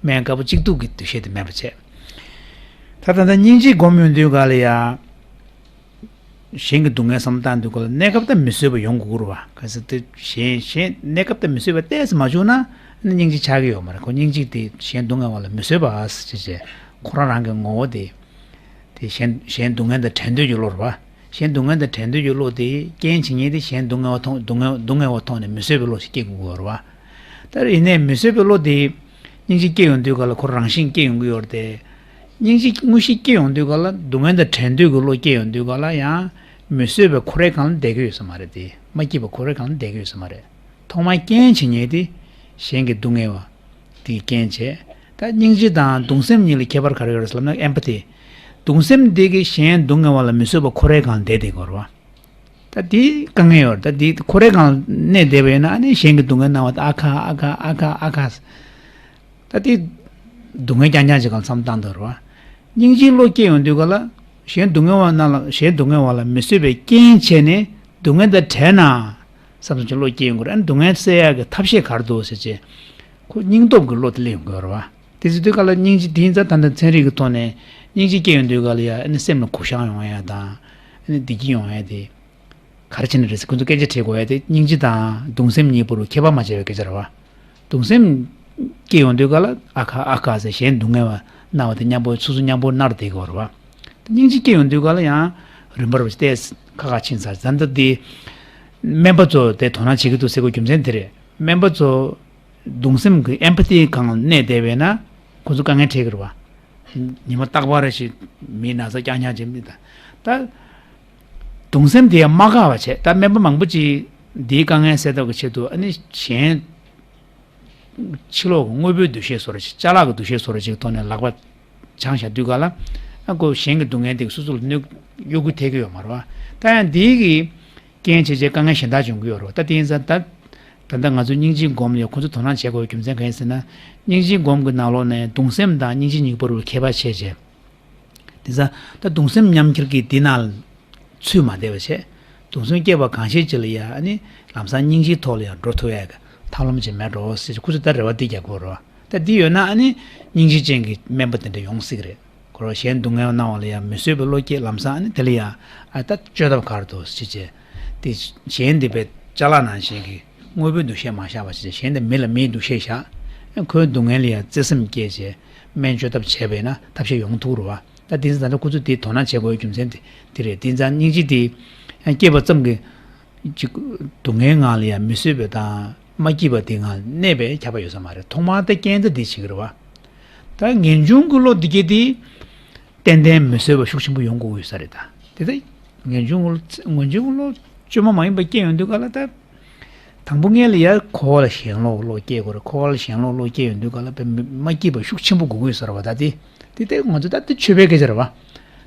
སྨན་དཀར་པོ་གཅིག་སྡུག་གི་འདུ་ཤེས་དེ་མེད་པ་བྱས། ད་ད་ལྟ་སྙིང་རྗེ་སྒོམ་ཡོང་དུས་ག་ལ་ཡ། གཞན་གྱི་སྡུག་བསྔལ་བསམ་བློ་བཏང་དུས་ག་ལ་གནས་སྐབས་ད་མི་བཟོད་པ་ཡོང་དགོས་ཀྱི་རེད་པ། ག་ཟེར་དེ་གཞན་གཞན་གནས་སྐབས་ད་མི་བཟོད་པ་ཏོག་ཙམ་མ་བྱུང་ན་ཨ་ནི་སྙིང་རྗེ་ཆགས་ཀྱི་ཡོད་མ་རེད། ཁོ་སྙིང་རྗེ་དེ་གཞན་སྡུག་བསྔལ་བ་ལ་མི་བཟོད་པ་ཟེར་བྱས་ཁོ་རང་རང་གི་ངོ་བོ་དེ། དེ་གཞན་གཞན་སྡུག་བསྔལ་དང་བྲལ་འདོད་ཀྱི་བློ་རེད་པ། གཞན་སྡུག་བསྔལ་དང་བྲལ་འདོད་ཀྱི་བློ་དེ་རྐྱེན་བྱེད་མཁན་དེ་གཞན་སྡུག་བསྔལ་བ་མཐོང་སྡུག་བསྔལ་སྡུག་བསྔལ་བ་མཐོང་ནས་མི་བཟོད་པའི་བློ་ཞིག་སྐྱེ་དགོས་ཀྱི་ཡོད་རེད་པ། ད་ཡིན་ནའི་མི་བཟོད་པའི་བློ་དེ་སྙིང་རྗེ་སྐྱེ་ཡོང་དུས་ག་ལ་ཁོ་རང་བཞིན་སྐྱེ་ཡོང་གི་ཡོད་རེད་དེ། སྙིང་རྗེ་དངོས་གཞི་སྐྱེ་ཡོང་དུས་ག་ལ་སྡུག་བསྔལ་དང་བྲལ་འདོད་ཀྱི་བློ་སྐྱེ་ཡོང་དུས་ག་ལ་ཡང་མི་བཟོད་པའི་ཁོ་རའི་སྒང་ལ་བསྡད་ཀྱི་ཡོད་ས་མ་རེད་དེ། མ་སྐྱིད་པ་ཁོ་རའི་སྒང་ལ་བསྡད་ཀྱི་ཡོད་ས་མ་རེད། ཐོག་མར་རྐྱེན་བྱེད་མཁན་དེ་གཞན་གྱི་སྡུག་བསྔལ་བ། དེའི་རྐྱེན་བྱས། ད་སྙིང་རྗེ་དང་གདུང་སེམས་གཉིས་ལ་ཁྱད་པར་ག་རེ་ཡོད་རེད་ཟེར་ལབ་ན་ཨེམ་པ་ཐི། གདུང་སེམས་འདི་གིས་གཞན་སྡུག་བསྔལ་བ་ལ་མི་བཟོད་པ་ཁོ་རའི་སྒང་བསྡད་བསྡད་དགོས་རེད་པ། ད་འདི་དཀའ་ངལ་ཡོད་རེད། ད་འདི་ཁོ་རའི་སྒང་གནས་བསྡད་པ་ཡིན་ན་ཨ་ནི་གཞན་གྱི་སྡུག་བསྔལ་སྣང་བ་ད་ཨ་ཁ་ཨ་ཁ་ཨ་ཁ་ཨ་ཁ། ད་འདི་སྡུག་བསྔལ་རྐྱང་རྐྱང་ཅིག་གང་བསམ་བཏང་འདུག་རེད་པ། སྙིང་རྗེའི་བློ་སྐྱེ་ཡོང་དུས་ག་ལ་གཞན་སྡུག་བསྔལ་བ་རྣམས་ལ་གཞན་སྡུག་བསྔལ་བ་ལ་མི་བཟོད་པའི་རྐྱེན་བྱས་ནས་སྡུག་བསྔལ་དང་བྲལ་ན། བསམ་བློ་ཅིག་བློ་སྐྱེ་ཡོང་གི་རེད། ཨ་ནི་སྡུག་བསྔལ་སེལ་ཡག་གི་ཐབས་ཤེས་ག་རེ་འདུག་ཟེར་བྱས། ཁོ་སྙིང་སྟོབས་ཀྱི་བློ་དེ་སླེབས་ཡོང་གི་ཡོད་རེད་པ། དེ་ཟེར་དུས་ག་ལ་སྙིང་རྗེ་དེ་ཡིན་ཙང་ད་ལྟ་ཚན་རིག་གི་ཐོག་ནས་སྙིང་རྗེ་སྐྱེ་ཡོང་དུས་ག་ལ་ཡ་ཨ་ནི་སེམས་ལ་གུ་བཤངས་ཡོང་ཡ་དང་། ཨ་ནི་བདེ་སྐྱིད་ཡོང་ཡ་དེ། ག་རེ་བྱས་ནས་རེད་ཟེར་ཁོ་ཚོ་སྐད་ཆ་དྲིས་དགོས་ཡ་དེ་སྙིང་རྗེ་དང་གདུང་སེམས་གཉིས་པོ་རུ་ཁྱད་པར་མ་ཕྱེ་བའི་སྐད་ཆ་རེད་པ། གདུང་སེམས་སྐྱེ་ཡོང་དུས་ག་ལ་ཨ་ཁ་ཨ་ཁ་ཟེར་གཞན་སྡུག་བསྔལ་བ་སྣང་བ་དེ་མཉམ་པོ་སོ་སོ་མཉམ་པོ་མནར་བསྡད་ཀྱི་ཡོད་རེད་པ། སྙིང་རྗེ་སྐྱེ་ཡོང་དུས་ག་ལ་ཡང་རིམ་པར་བལྟས་ཁ་ཁ་ཕྱིན་ཚར། ད་ལྟ་འདི་སྨན་པ་ཚོ་དེ་དོ་སྣང་བྱེད་ཀྱི་འདུག་ཟེར་དགོས་རྒྱུ་མཚན་དེ་རེད། སྨན་པ་ཚོ་གདུང་སེམས་ཀྱི་ཨེམ་པ་ཐི་སྒང་གནས་བསྡད་པས་ན་ཁོ་ཚོ་དཀའ་ངལ་འཕྲད་ཀྱི་རེད་པ། ཉི་མ་རྟག་པར་རེ་ཞིག་མིའི་ན་ཚ་རྐྱང་རྐྱང་བྱེད་མི་ད་ད་གདུང་སེམས་དེ་ཡང་མ་འགག་པ་བྱས། ད་སྨན་པ་མང་པོ་ཅིག་འདིའི་དཀའ་ངལ་སེལ་ཐབས་ཀྱི་ཆེད་དུ་ཨ་ནི་གཞན། ཕྱི་ལོགས་ཀྱི་དངོས་པོའི་འདུ་ཤེས་བཟོ་འདྲ་ཅིག་ཅ་ལག་གི་འདུ་ཤེས་བཟོ་འདྲ་ཅིག་གི་ཐོག་ནས་ལག་པ་འཆང་བཞག་དུས་ག་ལ། ཨ་ཁོ་གཞན་གྱི་སྡུག་བསྔལ་དེ་སོ་སོ་ལ་གནོད་གཡོ་འགུལ་ཐེབས་ཀྱི་ཡོད་མ་རེད་པ། ད་ཡང་འདིའི་གི་རྐྱེན་བྱས་བྱས་དཀའ་ངལ་གཞན་དག་འབྱུང་གི་ཡོད་རེད་པ། ད་དེ་ཡིན་ཙང་ད་ད་ལྟ་ང་ཚོ་སྙིང་རྗེའི་སྒོམ་ལ་ཁོ་ཚོ་དོ་སྣང་བྱེད་དགོས་པའི་རྒྱུ་མཚན་གང་ཡིན་ཟེར་ན། སྙིང་རྗེའི་སྒོམ་གྱི་ནང་ལོགས་ནས་གདུང་སེམས་དང་སྙིང་རྗེ་གཉིས་པོ་རུ་ཁྱད་པར་ཕྱེ་བྱས། དེ་ཙང་ད་གདུང་སེམས་མཉམ་འཁྱེར་གྱིས་འདི་ནང་ཚུད་མ་བསྡད་པ་བྱས། གདུང་སེམས་སྐྱེས་པ་གང་ཤེས་ཅིག་ལ་ཡ་ཨ་ནི་ལམ་སང་སྙིང་རྗེའི་ཐོག་ལ་ཡ་འགྲོ་ཐུབ་ཡ་གི་ཐབས་ལམ་ཅིག་མེད་འགྲོ་ཟེར་ཁོ་ཚོས་ད་རེ་བ་འདི་རྒྱག་གི་ཡོད་རེད་པ། ད་འདི་ཡོད་ན་ཨ་ནི་སྙིང་རྗེ་ཅན་གྱི་སྨན་པ་དེ་འདྲ་ཡོང་སྲིད་ཀྱི་རེད། ཁོ་རང་གཞན་སྡུག་བསྔལ་སྣང་བ་ལ་ཡ་མི་བཟོད་པའི་བློ་སྐྱེས་ལམ་སང་ཨ་ནི་དེ་ལ་ཡ་ཨ་ད་བཅོས་ཐབས་ག་རེ་འདུག་ཟེར་བྱས། དེ་གཞན་འདི་པའི་ཅ་ལག་ནང་བཞིན་གྱི་དངོས་པོའི་འདུ་ཤེས་མ་བཞག་པ་བྱས། གཞན་དེ་མི་ལ་མིའི་འདུ་ཤེས་བཞག་ཁོའི་སྡུག་བསྔལ་ལ་ཡ་བརྩེ་སེམས་སྐྱེས་བྱས་སྨན་བཅོས་ཐབས་བྱས་པས་ན་ཐབས་ཤེས་ཡོང་ཐུབ་རེད་པ། ད་དེང་སང་ད་ལྟ་ཁོ་ཚོས་དེ་དོ་སྣང་བྱེད་དགོས་རྒྱུ་མཚན་དེ་དེ་རེད། དེང་སང་སྙིང་རྗེ་དེ་སྐྱེས་པ་ཙམ་གྱིས་ཅིག་སྡུག་བསྔལ་ངང་ལ་ཡང་མི་བཟོད་པ་དང་མ་སྐྱིད་པ་དེ་ངང་གནས་པའི་ཁྱབ་པ་ཡོད་ས་མ་རེད། ཐོག་མར་ད་རྐྱེན་ད་དེ་བྱེད་ཀྱི་རེད་པ། ད་ངེས་འབྱུང་གི་བློ་འདི་གས་དེ་ཏན་ཏན་མི་བཟོད་པ་ཤུགས་ཆེན་པོ་ཡོང་དགོས་ཀྱི་ཡོད་ས་རེད། ད་དེ་ད་ངེས་འབྱུང་གི་བློ་ངེས་འབྱུང་གི་བློ་བཅོས་མ་མ་ཡིན་པ་སྐྱེ་ཡོང་དུས་ག་ལ་ད། དང་པོ་སྔོན་ལ་ཡར་འཁོར་བ་ལ་ཞེན་ལོག་བློ་སྐྱེ་དགོས་རེད། འཁོར་བ་ལ་ཞེན་ལོག་བློ་སྐྱེ་ཡོང་དུས་ག་ལ་དཔེ་མི་མ་སྐྱིད་པ་ཤུགས་ཆེན་པོ་དགོས་ཀྱི་ཡོད་ས་རེད་པ། ད་དེ་དེ་ལྟར་ང་ཚོ་ད་དེ་ཆོས་པའི་སྐད་ཆ་རེད་པ།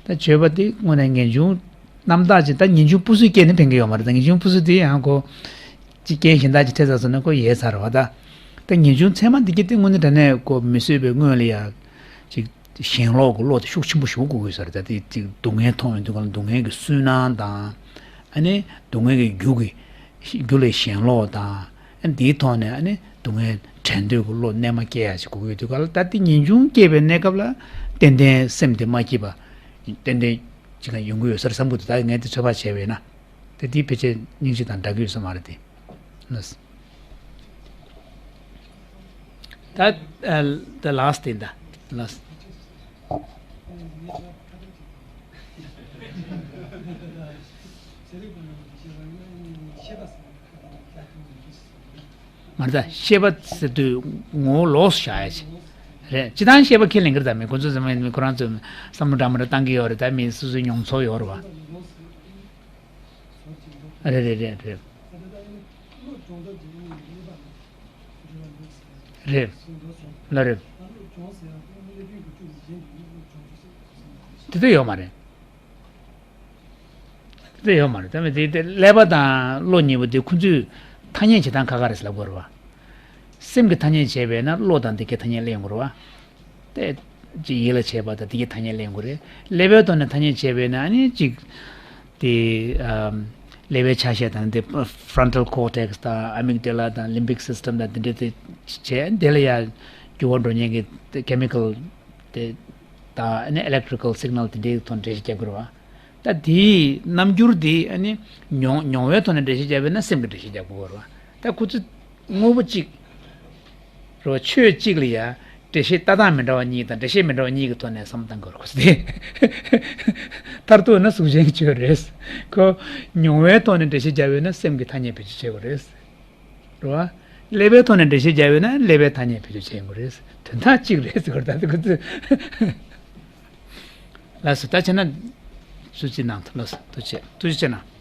ད་ཆོས་པ་དེ་དངོས་གནས་ངེས་འབྱུང་རྣམ་དག་ཅིག་ད་ངེས་འབྱུང་སྤུ་སུས་སྐྱེས་ནས་ཕན་གྱི་ཡོད་མ་རེད། ད་ངེས་འབྱུང་སྤུ་སུ་དེ་ཡང་ཁོ་ཅིག་རྐྱེན་གཞན་དག་ཅིག་འཕྲད་ཚར་སོང་ན་ཁོ་ཡལ་ཚར་རེད་པ། ད་ད་ངེས་འབྱུང་ཚད་མ་འདི་གི་དེ་དངོས་གནས་དྲང་གནས་ཁོ་མི་བཟོད་པའི་སྔོན་ལ་ཡ་ཅིག་ཞེན་ལོག་གི་བློ་དེ་ཤུགས་ཆེན་པོ་ཞིག་དགོས་ཀྱི་ཡོད་ས་རེད། ད་དེ་ཅིག་སྡུག་བསྔལ་མཐོང་ཡོང་དུས་ག་ལ་སྡུག་བསྔལ་གྱི་སུན་སྣང་དང་། ཨ་ནི་སྡུག་བསྔལ་གྱི་རྒྱུ་གི་རྒྱུ་ལ་ཞེན་ལོག་དང་། ཨ་ནི་དེའི་ཐོག་ནས་ཨ་ནི་སྡུག་བསྔལ་བྲལ་འདོད་ཀྱི་བློ་རྣལ་མ་སྐྱེ་ཡ་ཞིག་དགོས་ཀྱི་ཡོད་དུས་ག་ལ། ད་དེ་ངེས་འབྱུང་སྐྱེས་པའི་གནས་སྐབས་ལ་ཏན་ཏན་སེམས་དེ་མ་སྐྱིད་པ་ཏན་ཏན་ཅིག་ཡོང་གི་ཡོད་ས་རེད་བསམ་གྱི་འདུག་ད་ངས་དེ་ཚོད་དཔག་བྱས་པས་ན་དེ་དེའི་ཕལ་ཆེར་སྙིང་རྗེ་དང་འདྲ་གི་ཡོད་ས་མ་རེད་དེ། ལགས། ད་ཨ་ད་ལཱསི་ཊི་ཡིན་ད། ལཱསི་ཊི། མ་རེད་ད། ཤེས་པ་ཟེར་དུས་ངོ་བོ་ལོགས་སུ་བཞག་ཡ་ཅིག་རེད། སྤྱིར་བཏང་ཤེས་པ་ཁས་ལེན་གྱི་རེད་ད། མི་ཁོ་ཚོ་ཚང་མ་མི་ཁོ་རང་ཚོས་བསམ་བློ་འདྲ་མི་འདྲ་བཏང་གི་ཡོད་རེད་ད། མི་སོ་སོའི་མྱོང་ཚོར་ཡོད་རེད་བ། རེད་རེད་རེད་རེད། རེད། ལ་རེད། དེ་ཚོ་ཡོད་མ་རེད། དེ་ཚོ་ཡོད་མ་རེད། ད་མི་དེ་དེ་ཀླད་པ་དང་བློ་གཉིས་པོ་དེ་ཁོ་ཚོས་ཐ་སྙད་བྱེད་སྟངས་ཁ་ཁ་རེད་ཟེར་ལབ་དགོས་རེད་བ། སེམས་ཀྱི་ཐ་སྙད་བྱས་པས་ན་བློ་དང་དེ་གའི་ཐ་སྙད་ལེན་དགོས་རེད་བ། ཏེ། ཅིག་ཡིད་ལ་བྱེད་པ་དང་དེ་གའི་ཐ་སྙད་ལེན་དགོས་རེད། ཀླད་པའི་ཐོག་ནས་ཐ་སྙད་བྱས་པས་ན་ཨ་ནི་ཅིག་དེ་ཨམ། ཀླད་པའི་ཆ་ཤས་དང་དེ་frontal cortex དང་amygdala དང་limbic system དང་དེ་འདྲ་དེ་བྱས། དེ་ལ་ཡང་འགྱུར་བ་འགྲོ་མཁན་གྱི་chemical དེ་དང་ཨ་ནི་electrical signal དེ་འདྲའི་ཐོག་འགྲེལ་བཤད་རྒྱག་དགོས་རེད་བ། ད་དེའི་རྣམ་འགྱུར་དེ་ཨ་ནི་མྱོང་མྱོང་བའི་ཐོག་ནས་འགྲེལ་བཤད་བརྒྱབ་པས་ན་སེམས་ཀྱིས་འགྲེལ་བཤད་རྒྱག་དགོས་རེད་བ། ད་ཁོ་ཚོ་དངོས་པོ་གཅིག་རེད་བ། ཆོས་གཅིག་ལ་ཡ་འགྲེལ་བཤད་ལྟ་སྟངས་མི་འདྲ་བ་གཉིས་དང་འགྲེལ་བཤད་མི་འདྲ་བ་གཉིས་ཀྱི་ཐོག་ནས་བསམ་བློ་གཏང་དགོས་རེད་ཁོ་ཚོ་དེ། མཐར་ཐུག་ན་གཟུགས་ཅན་གྱི་ཆོས་རེད། ཁོ་མྱོང་བའི་ཐོག་ནས་འགྲེལ་བཤད་བརྒྱབ་པས་ན་སེམས་ཀྱི་ཐ་སྙད་བེད་སྤྱོད་བྱེད་དགོས་རེད། རེད་བ། ཀླད་པའི་ཐོག་ནས་འགྲེལ་བཤད་བརྒྱབ་པས་ན་ཀླད་པའི་ཐ་སྙད་བེད་སྤྱོད་བྱེད་དགོས་རེད། དོན་དག་གཅིག་རེད་ཟེར་བ་ད་ཁོ་ཚོས། ལགས་སོ། ད་བྱས་ན་ཚུལ་གཅིག་གནང་ཐུབ། ལགས་སོ། ཐུགས་རྗེ་ཆེ། ཐུགས་རྗེ་ཆེ་གནང་།